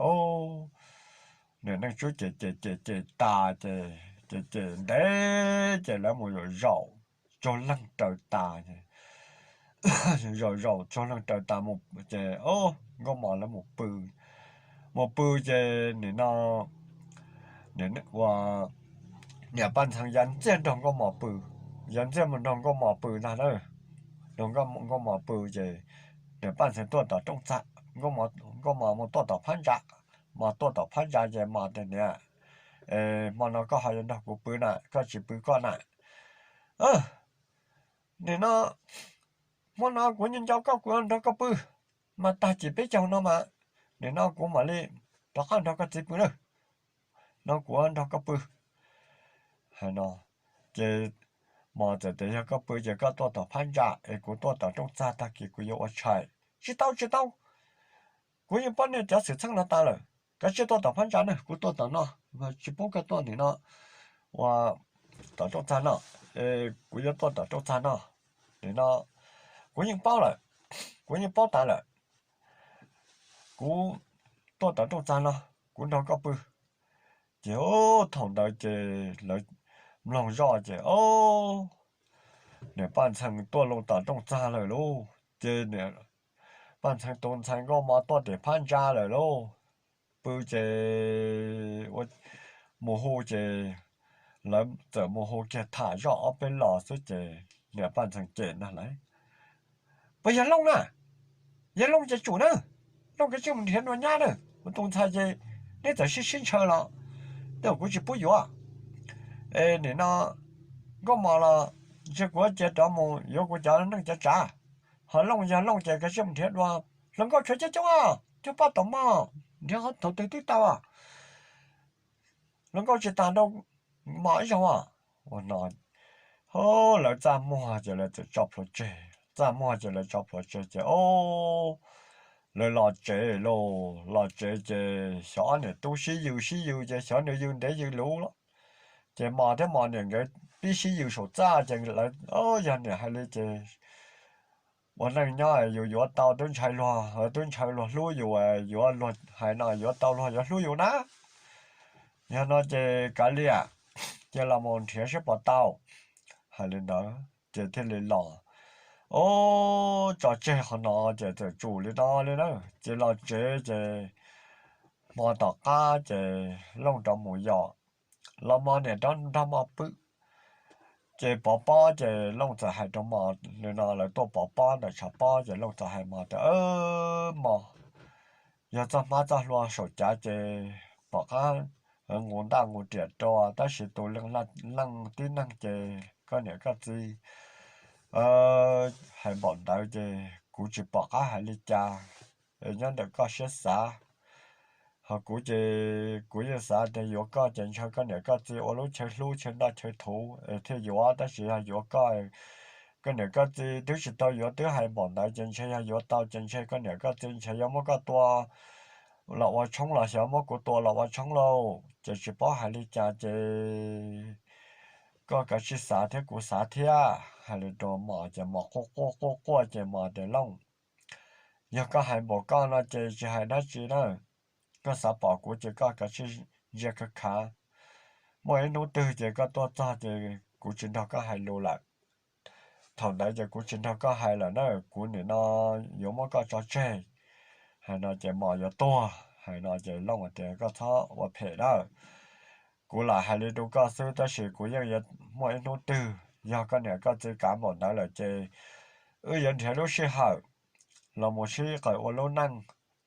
niam Neej Tswb ces cem cem cem tas ces cem cem ntev ces lawv mus zaum zaum tsuag leeg raws tas ces zaum zaum tsuag leeg raws tas mus ces Nkauj Mos lawv mus pw. Mus pw ces nim no ua niam Paj Ntxhee ya ntxiag nrog Nkauj Mos pw, ya ntxiag mus nrog Nkauj Mos pw ntag na. Nrog Nkauj Mos pw ces niam Paj Ntxhee tuaj tom rooj txag, Nkauj Mos mus tuaj tom phab ntsa. Mos tuaj tom phab ntsa ces Mos tias, Niam, hmo no koj ho yuav nrog kuv pw na, koj tsis pw koj na. Nim no hmo no kuv nco nco koj, kuv nrog koj pw, mas tag kis peb caug no mas nim no kuv mam li rov qab nrog koj txiv pw na. No kuv nrog koj pw. Hais no ces Mos txawm tias, Yog koj pw ces koj tuaj tom phab ntsa es kuv tuaj tom rooj txag, tag kis kuv yuav ua tshais. Tsis tau, tsis tau, kuv yeej paub nej cov xwm txheej no tas lawm. Kav tsij tuaj tom phab ntsa na, kuv tuaj tom no, tsis pub koj tuaj nim no ua tom rooj txag no. Kuv yuav tuaj tom rooj txag no. Nim no kuv yeej paub lawm, kuv yeej paub tas lawm. Kuv tuaj tom rooj txag no, kuv nrog koj pw. Ces thaum ntawd ces lawv mloog zoj ces, o, niam Paj Ntxhee tuaj loo tom rooj txag lawm lauj. Ces niam Paj Ntxhee tus ntxhais Nkauj Mos tuaj tim phab ntsa lawm lauj. Pw ces ua, mus hu ces lawv txawm mus hu kiag tham zoj ob peb los xwb ces niam Paj Ntxhee cem ntag lauj, Puas yog Looj na? Yog Looj ces tsum na, Looj kav tsij mus nrhiav dua nyab na. Kuv tus ntxhais ces neb txawm sib sib ntshaw los tej zaum kuv tsis pub yuav. Es nim no Nkauj Mos los ntshe kuv cia rov mus yuav kuv cov neej cov tsav. Ho Looj, yog Looj ces kav tsij mus nrhiav dua. Hluas nkauj tshuav coob coob os, cuaj poj tom mos, nrhiav thaum twg twb tau. Hluas nkauj tsis tas rau mos ib zaug os. Ua no Lawv txaj muag ces lawv txawm tso plhuav tseg, txaj muag ces lawv tso plhuav tseg ces o, lawv los tsev lauj, los tsev ces xyov ob niam tub sib yws sib yws ces xyov nws yws ntev yws luv los, ces Mos thiab Mos niam nkawd pib sib yws saum txaj ces lawv, yog niam hais li ces ua neej nyob yus yuav tau twb ntshai luag, twb ntshai luag hlub yus, yuav luag hais no yuav tau luag yuav hlub yus na. Yog no ces kav liam, cia los mus nrhiav seb puas tau. Hais li ntawd ces thiaj li los, o, tso tseg qhov no ces txawm tsum li no li na. Ces los tsev ces hmo tom qab ces Looj rov mus yos, los Mos niam rov nrog Mos pw. Ces pov pob ces Looj txawm hais rau Mos li no, lawv tuaj pov pob ntawm tshav pob ces Looj txawm hais Mos tias, Mos, yog txoj hmab txoj hlua saum cav ces pom qab nqus ntaj nqus riam rau, tab sis tus leej tib neeg ces koj niam koj txiv hais npaum ntawd ces kuv tsis pom qab hais li cas, nyob ntawm koj siab xav. Ho kuv ces kuv yeej xav tias yuav koj ces ntshe koj niam koj txiv ua lub chaw hlub chaw noj chaw thuv es thiaj yuav, tab sis yog yuav koj, koj niam koj txiv twb tsis tau yuav twb hais npaum ntawd ces ntshe yog yuav tau ces ntshe koj niam koj txiv ntshe yuav muab koj tua los ua tshoob los xyov muab kuv tua los ua tshoob lauj, ces tsis paub hais li cas ces koj kav tsij xav thiab kuv xav thiab. Hais li rau Mos ces Mos quaj quaj quaj quaj ces Mos tias, Looj, yog koj hais npaum koj no ces tsis hais dab tsi na, koj xav pom kuv ces koj kav tsij ntsia khav khav, muaj ib hnub twg ces koj tuaj txog ces kuv tsis nrog koj hais lus lawm. Thaum ntawd ces kuv tsis nrog koj hais lawm na, kuv nim no yuav muab koj tso tseg. Hais no ces Mos yuav tuag, hais no ces Looj tias, Koj txhob ua phem dawb, kuv lam hais li rau koj xwb tab sis kuv yeej yuav muaj ib hnub twg yog koj niam koj txiv kav npaum ntawd lawm ces wb yuav nrhiav lub sij hawm los mus sib qaws ua lub neej,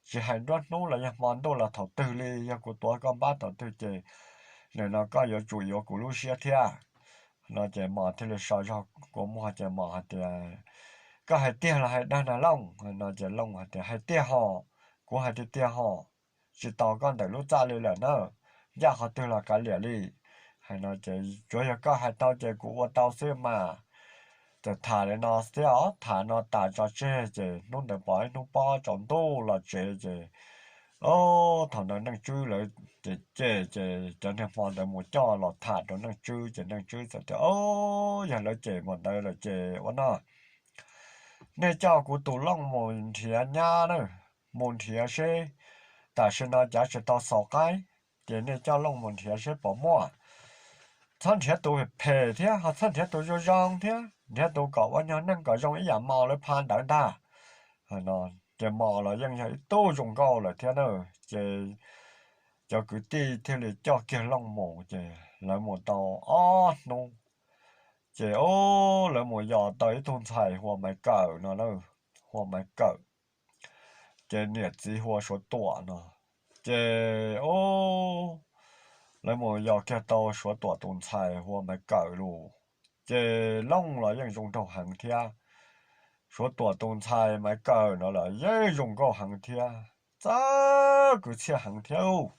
tsis hais nruab hnub los yog hmo ntuj los thaum twg li, yog kuv tuav koj npab thaum twg ces nim no koj yuav tsum yuav kuv lub siab thiab. No ces Mos thiaj li so zog kua muag ces Mos hais tias, Koj hais tiag los hais dag na Looj? No ces Looj hais tias, Hais tiag hos, kuv hais tiag tiag hos, tsis tos koj ntawm lub txaj li lawm na, ncaj qhov twg los kav liam li. Hais no ces, Tsuav yog koj hais tau ces kuv ua tau xwb mas. Txawm tham li no xwb os, tham no tas tso tseg ces hnub ntawd pom ib hnub pob tsaus ntuj los tsev ces, o, thaum ntawd Neej Tswb lawv cem cem ces cov niag hmo ntawd mus coj los tham rau Neej Tswb ces Neej Tswb txawm tias, O, yog lawv cem npaum ntawd lawm ces ua no, nej coj kuv tus Looj mus nrhiav nyab na, mus nrhiav seb, tam sim no cav tsis tau xaus qaib, ces nej coj Looj mus nrhiav seb puas muaj. Txhob nrhiav tus phem thiab ho txhob nrhiav tus zoo zoo thiab, nrhiav tus kom ua nyog neeg kom zoo ib yam Mos lawv pha ntawd ntag. Ces Mos los yeej yog ib tug zoo nkauj lawm thiab na, ces cov kwv tij thiaj li coj kiag Looj mus ces lawv mus tau ob hnub ces, o, lawv mus yos tau ib tug ntxhais hu ua Maiv Kawm no na, hu ua Maiv Kawm, ces niam txiv hu ua Suav Tuam no. Ces, o, lawv mus yos kiag tau Suav Tuam tus ntxhais hu ua Maiv Kawm lauj. Ces Looj los yeej zoo nraug heev thiab. Suav Tuam tus ntxhais Maiv Kawm no los yeej zoo nkauj heev thiab, txawj kwv txhiaj heev thiab.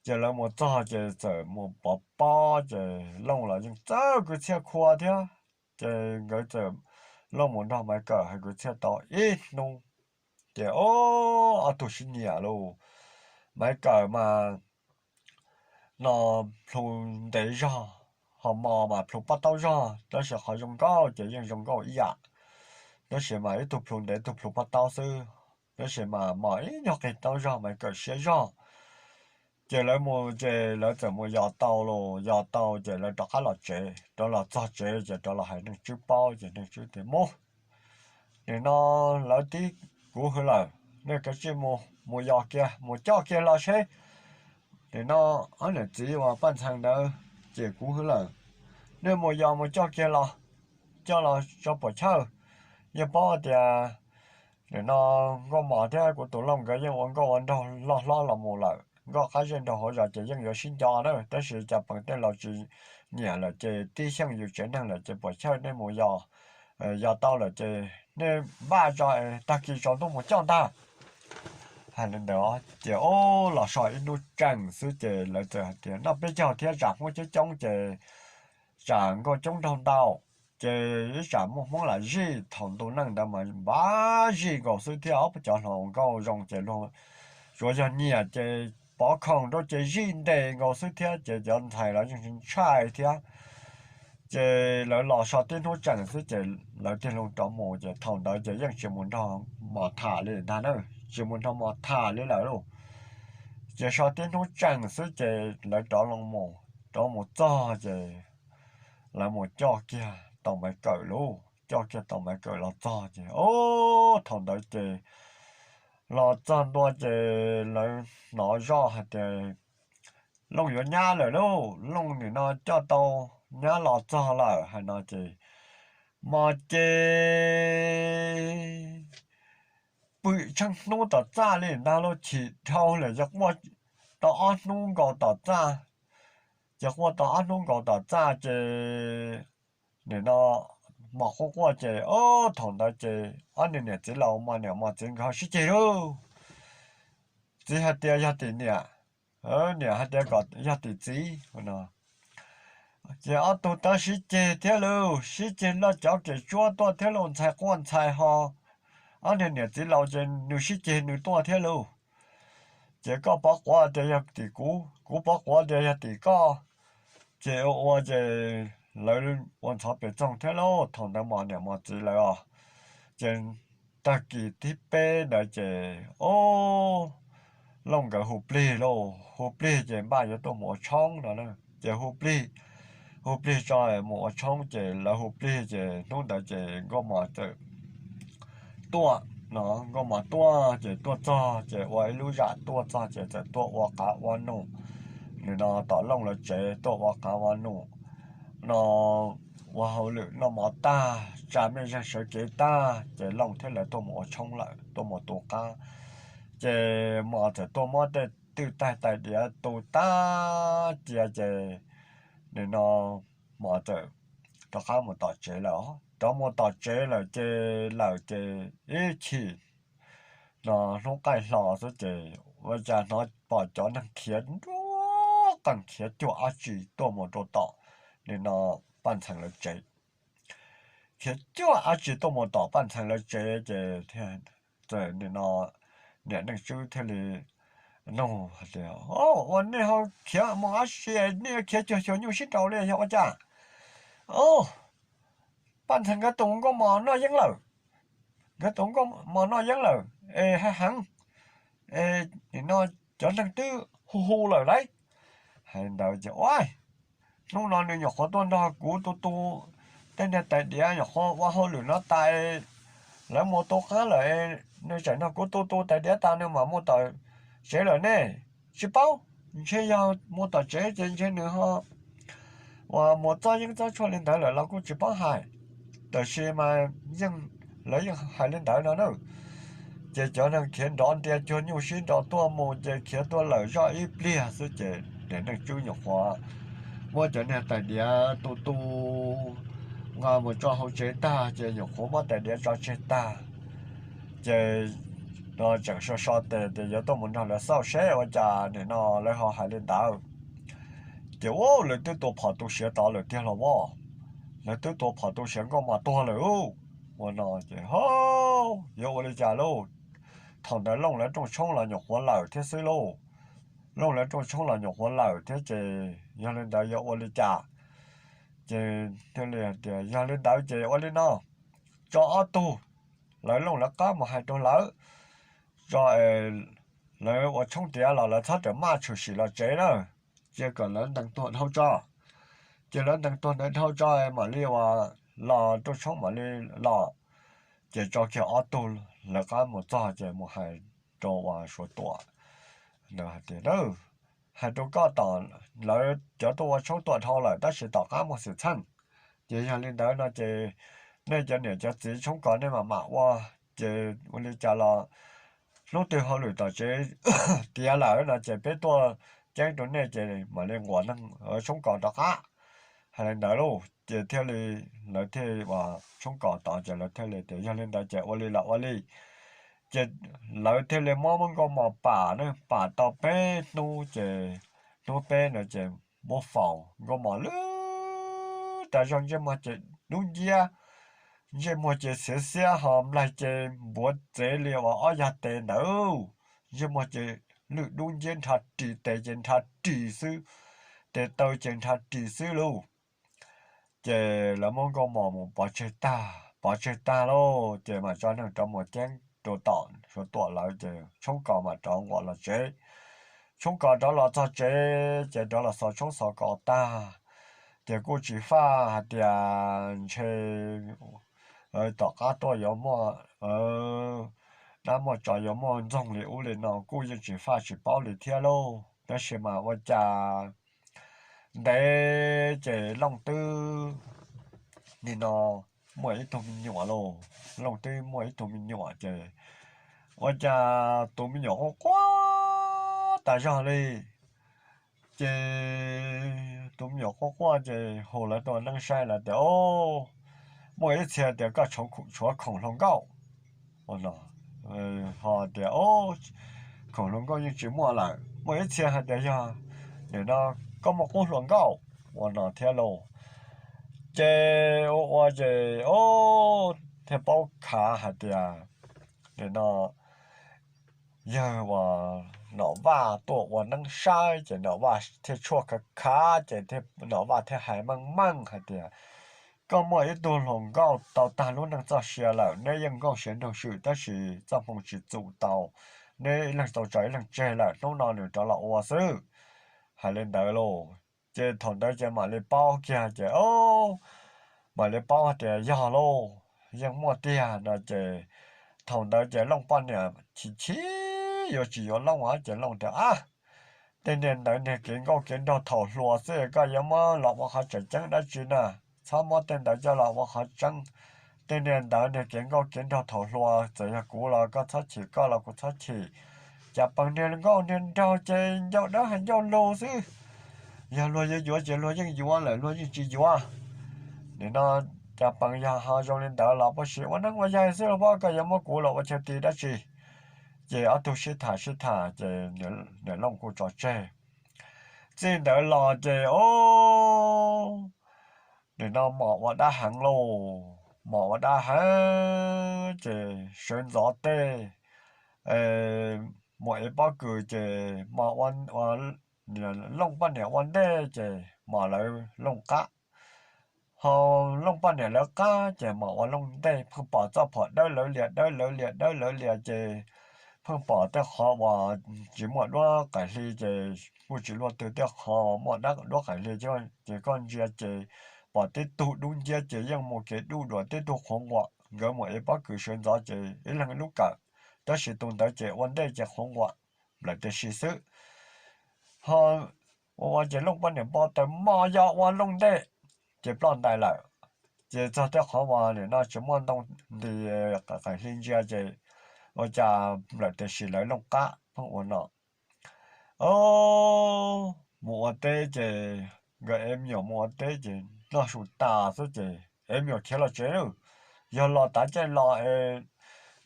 Ces lawv mus txog ces txawm mus pov pob ces Looj los yeej txawj kwv txhiaj khua thiab. Ces nkawd txawm, Looj mus nrog Maiv Kawm hais kwv txhiaj tau ib hnub ces, o, ob tug sib nyiam lauj. Maiv Kawm mas no plhu ntev zog, ho Mos mas plhu pob taub zog, tab sis qhov zoo nkauj ces yeej zoo nkauj ib yam, tab sis mas ib tug plhu ntev ib tug plhu pob taub xwb. Tab sis mas Mos ib nyuag qis taub zog, Maiv Kawm siab zog. Ces lawv mus ces lawv txawm mus yos tau los, yos tau ces lawv rov qab los tsev, rov los txog tsev ces rov los hais Neej Tswb paub ces Neej Tswb tias, Mus, nim no lawv tib kuv hwv lawm, nej kav tsij mus, mus yos kiag, mus coj kiag los seb. Nim no ob niam txiv uas Paj Ntxhee ntawd ces kuv hwv lawm, nej mus yos mus coj kiag los, coj los tso puam chawj. Yeej paub tias nim no Nkauj Mos thiab kuv tus Looj nkawd yeej ua nkauj ua nraug loj hlob los mus lawm, nkauj qab zej nraug hauv zos ces yeej yuav sib nco na, tab sis cas peem tej laus tsis nyiam lawm ces tib xyeej yus tsev neeg lawm ces puam chawj, nej mus yos, yos tau lawm ces nej npaj tso, tag kis tsaus ntuj mus coj ntag. Hais li ntawd ces, o, los so ib hnub tsees xwb ces lawv txawm hais tias, Noj peb caug thiab tsam Hmoob coob coob ces tsam nkauj coob nraug ntau, ces ib tsam muaj Hmoob lam zij. Thaum ntu neej ntawd mas npaj zij nkaus xwb thiab, ob peb cov hluas nkauj zoo ces luag tsuas yog nyiam ces pov khoom rau ces zij ntes nkaus xwb thiab, ces cov ntxhais los yeej tsis ntshai thiab. Ces lawv los so tib hnub tsees xwb ces lawv tig loo rov mus, ces thaum ntawd ces yeej tsis mus nrog mos tham li ntag na, tsis mus nrog mos tham li lawm lauj. Ces so tib hnub tsees xwb ces lawv rov loo mus, rov mus txog ces lawv mus coj kiag tau Maiv Kawm lauj, coj kiag tau Maiv Kawm los txog ces, o, thaum ntawd ces los txog ntua ces lawv hnov zoj hais tias Looj yuav nyab lawm lauj, Looj nim no coj tau nyab los txog lawm hais no ces, mos ces pw tsheej hnub tom txaj li ntag lauj, chim dhau lawm ces quaj tau ob hnub nkaus tom txaj. Ces quaj tau ob hnub nkaus tom txaj ces nim no mos quaj quaj ces, o, thaum ntawd ces ob niag niam txiv laus mos niam mos txiv nkawd ho sib ceg lauj. Txiv hais tias yog tim niam, niam hais tias kom yog tim txiv no. Ces ob tug tau sib ceg thiab lauj, sib ceg loj cov kem tsuab tuaj thiab lauj, ntxhais quaj ntxhais ho. Ob niag niam txiv laus ces nws sib ceg nws tuaj thiab lauj. Ces koj pov quav tias yog tim kuv, kuv pov quav tias yog tim koj. Ces ua ua ces lawv ua ntxhov pem txoog thiab lauj, thaum ntawd mos niam mos txiv lawv os. Ces tag kis thib peb ntawd ces, o, Looj nkawd hu plig lauj, hu plig ces npaj yuav tuaj mus ua tshoob no na. Ces hu plig, hu plig tso mus ua tshoob ces lawv hu plig ces hnub ntawd ces Nkauj Mos txawm tuaj no, Nkauj Mos tuaj ces tuaj txog ces ua ib lub zam tuaj txog ces txawm tuaj ua qav ua num. Nim no tom Looj lawv tsev tuaj ua qav ua num no, ua hauj lwm noj mov tag, tsa mej zeeg sawv kev tag ces Looj thiab lawv tuaj mus ua tshoob lawm, tuaj mus tu qab. Ces Mos txawm tuaj muab tej twj taig tais diav tu tag cia ces nim no Mos txawm rov qab mus tom tsev lawm. Rov mus tom tsev lawm ces, lawm ces ib chim no hnub qaij hlo xwb ces ua cas hnov pom cov neeg khiav nruab qees khiav cuag dab tsi tuaj mus rau tom nim no Paj Ntxhee lawv tsev. Khiav cuag dab tsi tuaj mus tom Paj Ntxhee lawv tsev ces nim no niam Neej Tswb thiaj li nug tias, ua nej ho khiav mus dab tsi, nej yuav khiav cuag xyuas nyuj sib nraus li yog ua cas? Paj Ntxhee nkawd tus Nkauj Mos noj yeeb lawm, nkawd tus Nkauj Mos noj yeeb lawm es hais heev, nim no cov neeg twb hu hu lawm lauj. Hais ntawd ces ua hnub no nws nyuam qhuav tuaj nrog kuv tu tu tej niag tais diav, nyuam qhuav ua hauj lwm no tas, lawv mus tu qab lawm, nws tseem nrog kuv tu tu tais diav tas nws mam mus tom tsev lawm ne. Tsis paub, ntshe yog mus tom tsev ces ntshe nws ho uas mus txob yeeb txob tshuaj li ntawd lawm los kuj tsis paub hais. Tab sis mas yeej, lawv yeej hais li ntawd no na. Ces cov neeg khiav nrov ntias cuag nyuj sib nraus tuaj mus ces khiav tuaj lawm zoj ib pliag xwb ces niam Neej Tswb nyuam qhuav muab cov niag tais diav tu tu nqa mus tso hauv tsev tag ces nyuam qhuav muab tais diav tso tseg tag. Ces no tseem so so tes tias yuav tuaj mus nrog lawv xauj seb ua cas nim no lawv ho hais li ntawd. Ces ua lawv twb tua phom tu siav tod lawm tiag los as, lawv twb tua phom tu siav Nkauj Mos tuag lawm ua no ces ho yuav ua li cas lauj? Thaum ntawd Looj lawv rooj tshoob los nyuam qhuav lawm thiab xwb lauj. Looj lawv rooj tshoob los nyuam qhuav lawm thiab ces yog li ntawd yuav ua li cas? Ces thiaj li hais tias yog li ntawd ces ua li no, tso ob tug, lawv Looj lawv qab mus hais rau lawv, tso lawv ua tshoob tiav los lawv txhob rawm maj tshwm sim los tsev na, cia kom lawv ntees tuag dhau tso. Ces lawv ntees tuag ntawd dhau tso mam li uas los rooj tshoob mam li los. Ces tso kiag ob tug lawv qab mus txog ces mus hais rau uas Suav Tuam ntawd hais tias, hais rau koj tom lawv cov tuaj ua tshoob tuaj dhau lawm tab sis tom qab muaj xwm txheej. Ces yog li ntawd no ces nej cov niam cov txiv tshoob kos nej mam mam ua, ces ua li cas los hnub twg hauj lwm tom tsev tiav lawm no ces peb tuaj ceeb rau nej ces mam li nquas neeg tshoob kos rov qab. Hais li ntawd lauj ces thiaj li, lawv thiaj uas tshoob kos tod ces lawv thiaj li tias yog li ntawd ces ua li los ua li. Ces lawv thiaj li muab Nkauj Mos pam ne, pam tau peb hnub ces hnub peb ntawd ces muab faus, Nkauj Mos lwj tas zog, ntsej muag ces dub nciab, ntsej muag ces xiav xiab ho nplaig ces npuav txev li uas ob yag tes ntawd. Ntsej muag ces lwj dub nciab nrhav ris, tes ces nrhav ris xwb, tes taw ces nrhav ris xwb lauj. Ces lawv muab nkauj mos mus pov tseg tag, pov tseg tag lauj ces mam tso neeg rov mus ceeb rau tom Suav Tuam lawv ces Tshoob Kos mam rov nquam los tsev. Tshoob Kos rov los txog tsev ces rov los xov tshoob xov kos tag, ces kuj tsis faj hais tias ntshe tom qab tuaj yuav muaj dab muaj tsov, yuav muaj ntxoog li ub li no kuj yeej tsis faj tsis paub li thiab lauj. Tab sis mas ua cas ntev ces Looj twb nim no muaj ib tug me nyuam lauj. Looj twb muaj ib tug me nyuam ces ua cas tus me nyuam quaj quaj tas zog li. Ces tus me nyuam quaj quaj ces hu lawv tuaj neeb saib, lawv tias, Muaj ib txhia tias koj tshuav khoom hluas nkauj, ho tias khoom hluas nkauj yeej tsis muaj lawm. Muaj ib txhia hais tias yog nim no koj muaj qub hluas nkauj ua no thiab lauj. Ces ua ua ces thiaj paub khav hais tias nim no yawg uas Nom Vaj tuaj ua neeb saib ces Nom Vaj thiaj tshuaj khav khav ces Nom Vaj thiaj hais meej meej hais tias, Koj muaj ib tug hluas nkauj tau tag lub neej txoj sia lawm, neb yeej nkauj siav nraug swm tab sis txoj hmoo tsis txum tau, neb ib leeg tau tso ib leeg tseg lawm, hnub no nws rov los ua xwb. Hais li ntawd lauj, ces thaum ntawd ces mam li paub kiag ces mam li paub hais tias yog lauj, yeej muaj tiag no ces thaum ntawd ces Looj poj niam chim chim yuav tsis yuav Looj ces Looj tias, Ab, tej niag ntawd niag kev nkauj kev nraug thaum hluas xwb, koj yuav muab los ua qhov tseem ceeb dab tsi na? Txhob muab tej ntawd coj los ua qhov tseeb. Tej niag ntawd niag kev nkauj kev nraug thaum hluas, txawm yog kuv los koj txhob chim, koj los kuv txhob chim. Cas pees niag nkauj niag nraug ces ncauj dawb hais ncauj lug xwb. Yog luag yuav yuav ces luag yeej yuav lawm, luag yeej tsis yuav. Nim no cas pees yog ho zoo li ntawd los puas sim ua neeb ua yaig xwb los pob, koj yuav muab kuv los ua chaw ti dab tsi? Ces ob tug sib tham sib tham ces niam Looj kuj tso tseg. Txij ntawd los ces o, nim no mos ua dab heev lauj, mos ua dab heev ces sawv ntxov tej mus ev pob kws ces mos ua, Looj poj niam ua ntej ces mos lawv Looj qab, ho Looj poj niam lawv qab ces mos ua Looj ntej. Pheej pom txoj phom dawb lawv lias dawb lawv lias dawb lawv lias ces pheej pom tej qhov uas tsis muaj duab qaim hli ces kuj tsis luaj twg, tej qhov uas muaj duab qaim hli ces koj ntsia ces pom tib tug dub nciab ces yeej mus kev duj dua, tib tug qhuav nquam. Nkawd mus ev pob kws sawv ntxov ces ib leeg lub kawm, tab sis tus ntawd ces ua ntej ces qhuav nquam nplawm tiam sis xwb. Ho ua ua ces Looj poj niam npau taws mos yog ua Looj ntej ces ploj ntais lawm. Ces txog tej qhov uas nim no tsis muaj ntoo nti qaim hli ntsia ces ua cas nplawm tiam sis lawv Looj qab pheej ua no. O, mus ua teb ces nkawd ev me nyuam mus ua teb ces noj su tas xwb ces ev me nyuam khiav los tsev lawm. Yog los tav caij los es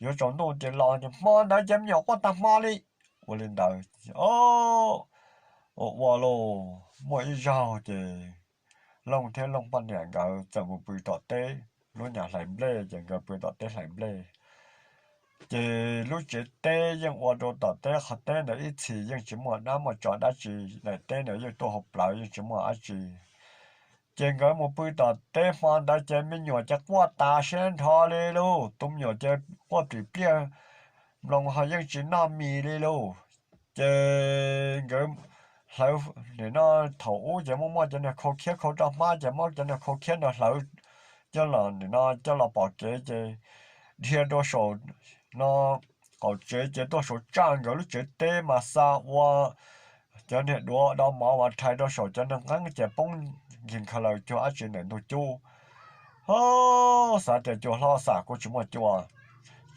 yuav tsaus ntuj ces los ces hmo ntawd ces me nyuam quaj tag hmo li. Ua li ntawd, o, ua ua lauj, muaj ib zaug ces Looj thiab Looj poj niam nkawd txawm mus pw tom teb, lub nyam hlais nplej ces nkawd pw tom teb hlais nplej. Ces lub tsev teb yeej ua rau tom teb qhov teb ntawd ib txhis yeej tsis muaj dab muaj tsov dab tsi, daim teb ntawd yeej tuaj hauv plawv yeej tsis muaj dab tsi. Ces nkawd mus pw tom teb hmo ntawd ces me nyuam ces quaj tas siab nrho li lauj, tus me nyuam ces quaj plim pliaj, nploos ho yeej tsis noj mis li lauj. Ces nkawd hlawv, nim no thaum ub ces muaj muaj cov niag khau khiab khau roj hmab ces muab cov niag khau khiab no hlawv coj los, nim no coj los pom kev ces dhia rau saum no qaum tsev ces tuaj saum tsaj nkawd lub tsev teb mas xa ua cov niag duav do mov uas rhais rau saum cov niag nqeeb ces poob nkig nkhaws laws cuag dab tsi ntawm ntug cub. Ho xav tias cua hlob xam kuj tsis muaj cua,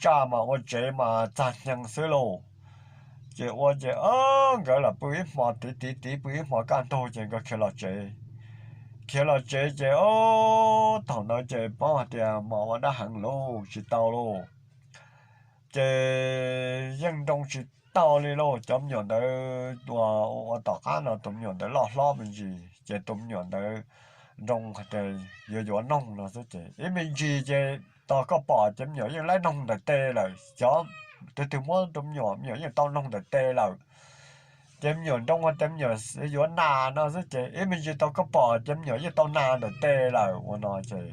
tsaj mas ua tsev mas txag hneev xwb lauj. Ces ua ces nkawd los pw ib hmo, tiv tiv tiv pw ib hmo kaj ntug ces nkawd khiav los tsev. Khiav los tsev ces o, thaum ntawd ces paub hais tias mos ua dab heev lauj, tsis tau lauj. Ces yeej nroo tsis tau li lauj. Cov me nyuam ntawd ua, ua tom qab no tus me nyuam ntawd loj hlob me ntsis ces tus me nyuam ntawd nroo hais tias yuav yuav noog no xwb ces ib me ntsis ces tos koj pom ces me nyuam yeej laib noog ntawm tes lawm. Xyov tus twg muab rau me nyuam, me nyuam yeej tau noog ntawm tes lawm. Ces me nyuam nroo hais tias me nyuam yuav nas no xwb ces ib me ntsis tau koj pom ces me nyuam yeej tau nas ntawm tes lawm ua no ces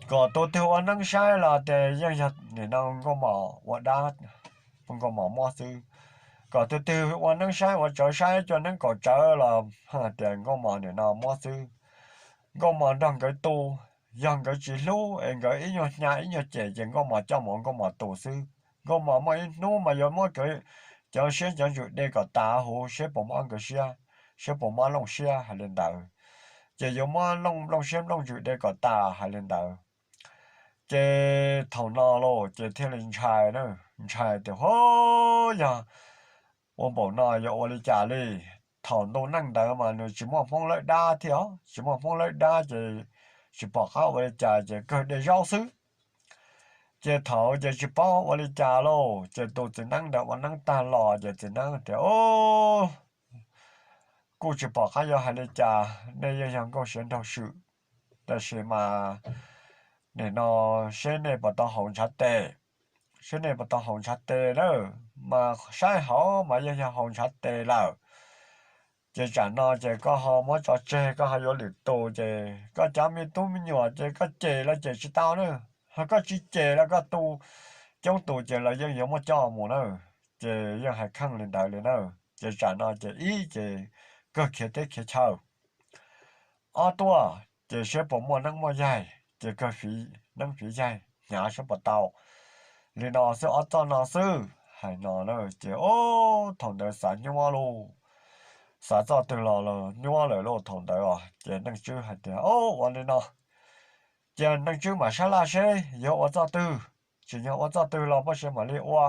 kom tus twg ua neeb saib los tias yeej yog nim no nkauj mos ua dab, nkauj mos muab xwb. Kom tus twg ua neeb saib ua tsawv saib cua neeb kaum tsawv los tias nkauj mos nim no muab xwb. Nkauj mos nrog nkawd tu, yog nkawd tsis hlub es nkawd ib nyuag hnyav ib nyuag cem ces nkauj mos coj mus nkauj mos tu xwb. Nkauj mos muaj ib hnub mas yuav muab cov siab cov ntsws de kom tas huv seb puas muaj nkawd siab, seb puas muaj looj siab hais li ntawd. Ces yuav muab looj siab looj ntsws de kom tas hais li ntawd. Ces thaum no los ces thiaj li ntshai, ntshai tias, Ho, yog ua npaum no yuav ua li cas li? Thaum ntu neej ntawd mas nws tsis muaj Hmoob lawb dab thiab, tsis muaj Hmoob lawb dab ces tsis pom qab ua li cas ces kawg de zaub xwb. Ces thaum ces tsis paub ua li cas lauj, ces tus txiv neeb ntawd ua neeb tag los ces txiv neeb tias, Kuj tsis pom qab yuav hais li cas, nej yeej yog nkauj siav nraug swm, tab sis mas nim no seb nej puas tau haus ntshav tes, seb nej puas tau haus ntshav tes na, mas saib hauv mas yeej yog haus ntshav tes lawm. Ces tsam no ces koj ho muab tso tseg, koj ho yuav lwm tus ces koj cov me tub me nyuam ces koj cem los cem tsis tau na, ho koj tsis cem los koj tu coob tus ces lawv yeej yuav muab coj mus na. Ces yeej hais kheej li ntawd li na. Ces tsam no ces ib ces kawg khiav teb khiav chaw, ob tuaj ces seb puas muaj neeb muaj yaig, ces kawg fiv neeb fiv yaig hnyav seb puas tau. Li no xwb, ob txoj no xwb hais no na. Ces ub, thaum ntawd xav nyuab lauj, xav txoj twg los los nyuab lawm lauj thaum ntawd os. Ces Neej Tswb hais tias, Ub, ua li no, cia Neej Tswb mam sab laj seb yuav ua txoj twg, tsim nyog ua txoj twg los muaj siab mam li ua.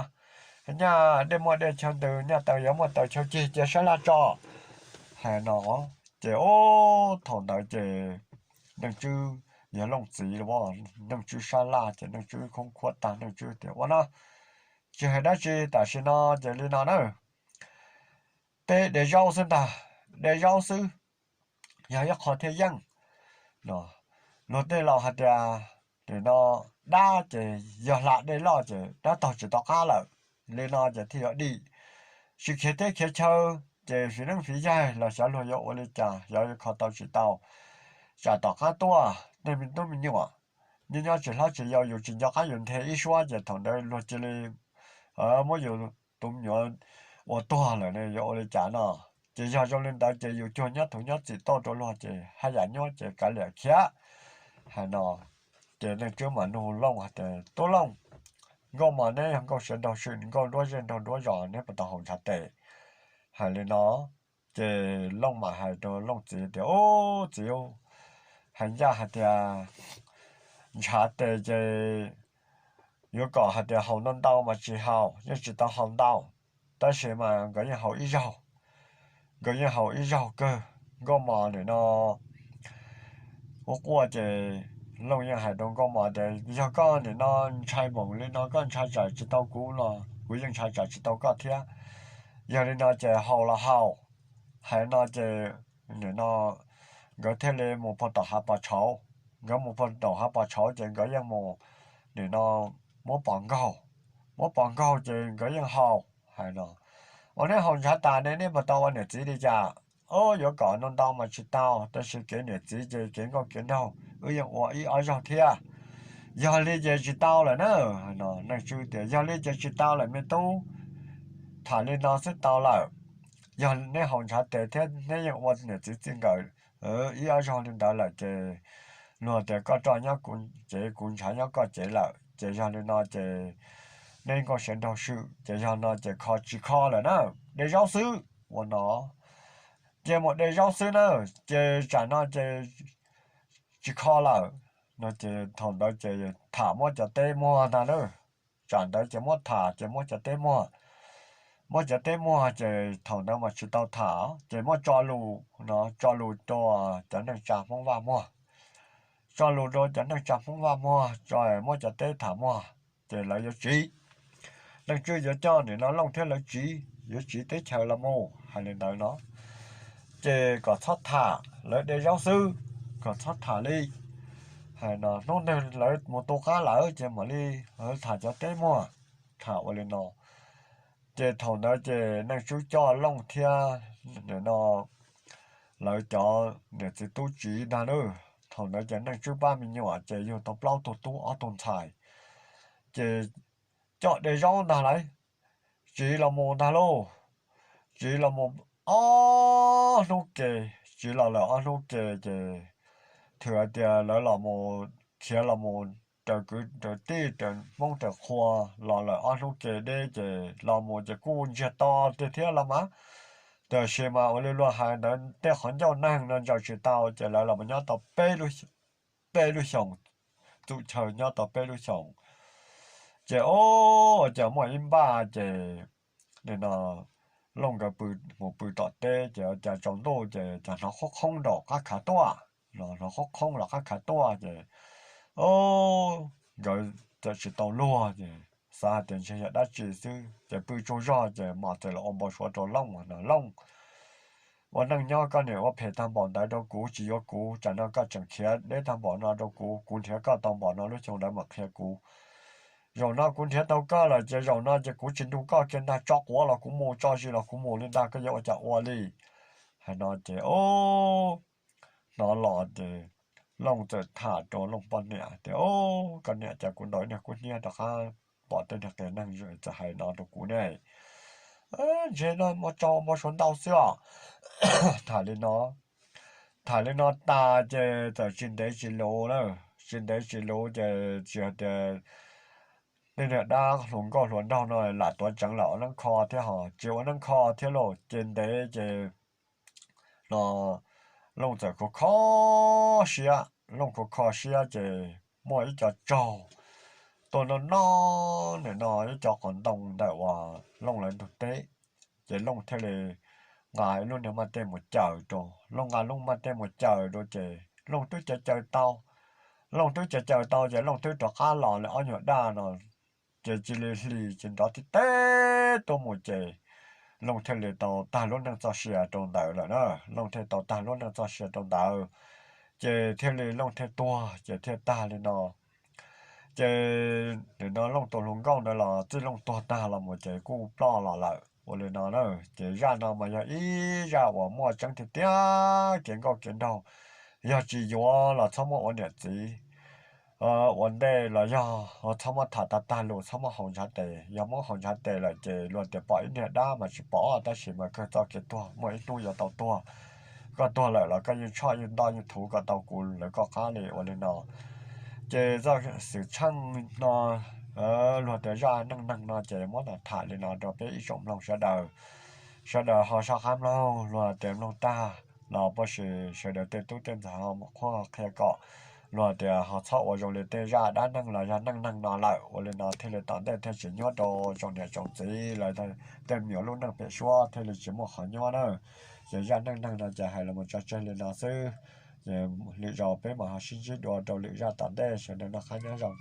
Nyaj dej muaj dej chaw ntws, nyaj taws yuav muaj taws chaw cig, cia sab laj tso. Hais no, ces ub, thaum ntawd ces Neej Tswb yog Looj txiv los, Neej Tswb sab laj ces Neej Tswb khoob khuab tag, Neej Tswb tias, Ua no, tsis hais dab tsi, tam sim no ces li no na, teb de zaub xwb ntag, de zaub xwb, yog ib qho thiaj yeej. Luag tej laus hais tias, nim no dab ces yog hla dej loj ces dab taug tsis tau qab lawm. Li no ces thiaj yuav dim, tsis khiav teb khiav chaw, ces fiv neeb fiv yaig los xyov luag yuav ua li cas, xyov yuav kho tau tsis tau. Tsam tom qab tuaj nej me tub me nyuam nyob nyob tsis hlob tsis yau, yus tsis nco qab yus nthe ib suab ces thaum ntawd luag cia li muab yus tus me nyuam ua tuag lawm ne, yuav ua li cas no? Ces yog zoo li ntawd ces yus cuag nyob thuv nyob txim tauj rau luag ces haj yam nyuab ces kav liam khiav. Hais no, ces Neej Tswb mam nug Looj hais tias, Tub Looj, nkauj mos neb yog nkauj siav nraug swm, nkauj nruab zej nraug nruab zos, neb puas tau haus ntshav tes? Hais li no, ces Looj mam hais rau Looj txiv tias, Ub txiv, hais ncaj hais tias ntshav tes ces yuav kom hais tias haus ntau ntau mas tsis haus, yeej tsis tau haus ntau, tab sis mas nkawd yeej haus ib zaug, nkawd yeej haus ib zaug kawg. Nkauj mos nim no ua quaj ces Looj yeej hais rau nkauj mos tias, Yog koj nim no ntshai npaum li no, koj ntshai tsam tsis tau kuv los kuv yeej ntshai tsam tsis tau koj thiab. Yog li no ces haus los haus. Hais no ces nim no nkawd thiaj li mus puag tom hav pas tshauv. Nkawd mus puag tom hav pas tshauv ces nkawd yeej mus nim no muab pov nkaug, muab pov nkaug ces nkawd yeej haus. Hais no, Ua neb haus ntshav tas ne, neb puas tau ua niam txiv li cas? Ub, yuav kom ntau ntau mas tsis tau, tab sis kev niam txiv ces kev nkauj kev nraug wb yeej ua ib ob zaug thiab. Yog li ces tsis tau lawm na. Neej Tswb tias, Yog li ces tsis tau lawm me tub, tham li no xwb tau lawm. Yog neb haus ntshav tes thiab neb yeej ua niam txiv txij nkawm ib ob zaug li ntawd lawm ces luag tias koj roj nyob kuv cev, kuv ntshav nyob koj cev lawm, ces yog li no ces neb nkauj siav nraug swm ces yog no ces kho tsis kho lawm na, de zaub xwb. Ua no, ces mus de zaub xwb na, ces tsam no ces tsis kho lawm no ces thaum ntawd ces tham muab cov teb muag ntag na. Tsam ntawd ces muab tham ces muab cov teb muag, muab cov teb muag ces thaum ntawd mas tsis tau tham ces muab tso lus no, tso lus rau cov neej tsa Hmoob Vaj muag, tso lus rau cov neej tsa Hmoob Vaj muag tso, muab cov teb tham muag ces lawv yuav tsiv. Neej Tswb yuav coj nim no Looj thiab lawv tsiv, yuav tsiv teb chaws los mus hais li ntawd no, ces kom txhob tham, lawv de zaub xwb. txhob tham li. Hais no hnub twg lawv mus tu qab lawm ces mam li tham cov teb muag, tham ua li no. Ces thaum ntawd ces Neej Tswb coj Looj thiab no lawv cov niam txiv tub tsiv ntag na. Thaum ntawd ces Neej Tswb pab me nyuam ces yug tau plaub tug tub ob tug ntxhais, ces coj de zaub ntag lauj, tsiv los mus ntag lauj. Tsiv los mus ob hnub ke, tsiv los lawm ob hnub ke ces thwm hais tias lawv los mus khiav los mus raws kwv raws tij raws hmoob raws qhua los lawm ob hnub ke deb ces los mus ces kuj ntsiag to tiag thiab los mas. Tiam sis mas ua li luag hais ntawd tej qhov ncauj neeg no ntsaws tsis tau ces lawv los nyob tau peb lub xyoos, txhua chaw nyob tau peb lub xyoos. Ces ua cas muaj ib npaj ces nim no Looj nkawd mus pw tom teb ces cas tsaus ntuj ces cas hnov qhoob qhoob nraum qab khav tuaj, hnov qhoob qhoob los qab khav tuaj ces nkawd txawm tsis tau luag ces xav hais tias ntshe yog dab tsi xwb ces pw tsaug zog ces mam txawm los ua npau suav rau Looj no, Looj, ua neej nyob koj niam ua phem tag npaum ntawd rau kuv tsis yuav kuv, tsam no koj tseem khiav deb tag npaum no rau kuv, kuv nrhiav koj tau npaum no lub xyoo ntawd mam qhia kuv. Zaum no kuv nrhiav tau koj lawm ces zaum no ces kuv tsis nrug koj kiag ntag, tso quav los kuv mus, tso zis los kuv mus li ntag, koj yuav ua cas ua li. Hais no ces hnov los ces Looj txawm tham rau Looj poj niam tias, Koj niam, cas kuv ntaus ib niag kub hnyiab rov qab pom tej niag qias neeg txawm hais no rau kuv ne. Ntshe no mus tso npau suav ntau xwb os. Tham li no, tham li no tas ces txawm tsis ntev tsis luv lawm, tsis ntev tsis luv ces tsis hais tias tej niag dab hluas nkauj hluas nraug no lam tuav tseev lam ua neeb kho thiab ho tsis ua neeb kho thiab lauj, ces ntev ces no Looj txawm kho kho siab, Looj kho kho siab ces muaj ib co tsaug tuaj noj noj nim no ib co qos ntoo ntawm uas Looj lawv ntug teb, ces Looj thiaj li nqa ib lub niag maj tej mus caws rau, Looj nqa lub maj tej mus caws rau ces Looj twb caws caws tau, Looj twb caws caws tau ces Looj twb rov qab los li ob nyuag daj no, ces cia li hlis ces nrov tib teb tuaj mus ces Looj thiaj li tau tag lub neej txoj sia rau ntawd lawm na, Looj thiaj tau tag lub neej txoj sia rau ntawd, ces thiaj li Looj thiaj tuag ces thiaj tag li no. Ces nim no Looj tus hluas nkauj ntawd los txij Looj tuag tag los mus ces kuj ploj los lawm ua li no na. Ces zaj no mas yog ib zaj uas muaj tseeb tiag tiag kev nkauj kev nraug, yog tsis yuav los txhob muab ua niam txiv ua ntej los yog txhob muab tham tag tag lus, txhob muab haus ntshav tes, yog muab haus ntshav tes lawm ces luag tias pom ib niag dab mas tsis pom, tab sis mas kawg txoj kev tuag muaj ib hnub yuav tau tuag. Koj tuag lawm los koj yeej tshoj yeej ntoj yeej thuv kom tau kuv lawv koj qab li ua li no. Ces zaj xwm txheej no, luag tias zaj neej neeg no ces muab tham li no rau peb ib tsoom mloog sawv daws, sawv daws ho soj qab mloog, luag tias mloog tag los puas sis sawv daws tej tub tej ntxhais ho qhuab qhia kom luag tias ho txhob ua zoo li tej zaj dab neeg los yog neej neeg no lawm ua li no thiaj li tom ntej thiaj tsis nyuab rau tsoom niam tsoom txiv lawv tej me nyuam lub neej pem suab thiaj li tsis muaj qhov nyuab na. Ces zaj neej neeg no ces hais los mus tso tseg li no xwb. Ces lwm zaus peb mam ho sib ntsib dua rau lwm zaj tom ntej, sawv daws noj qab nyob zoo.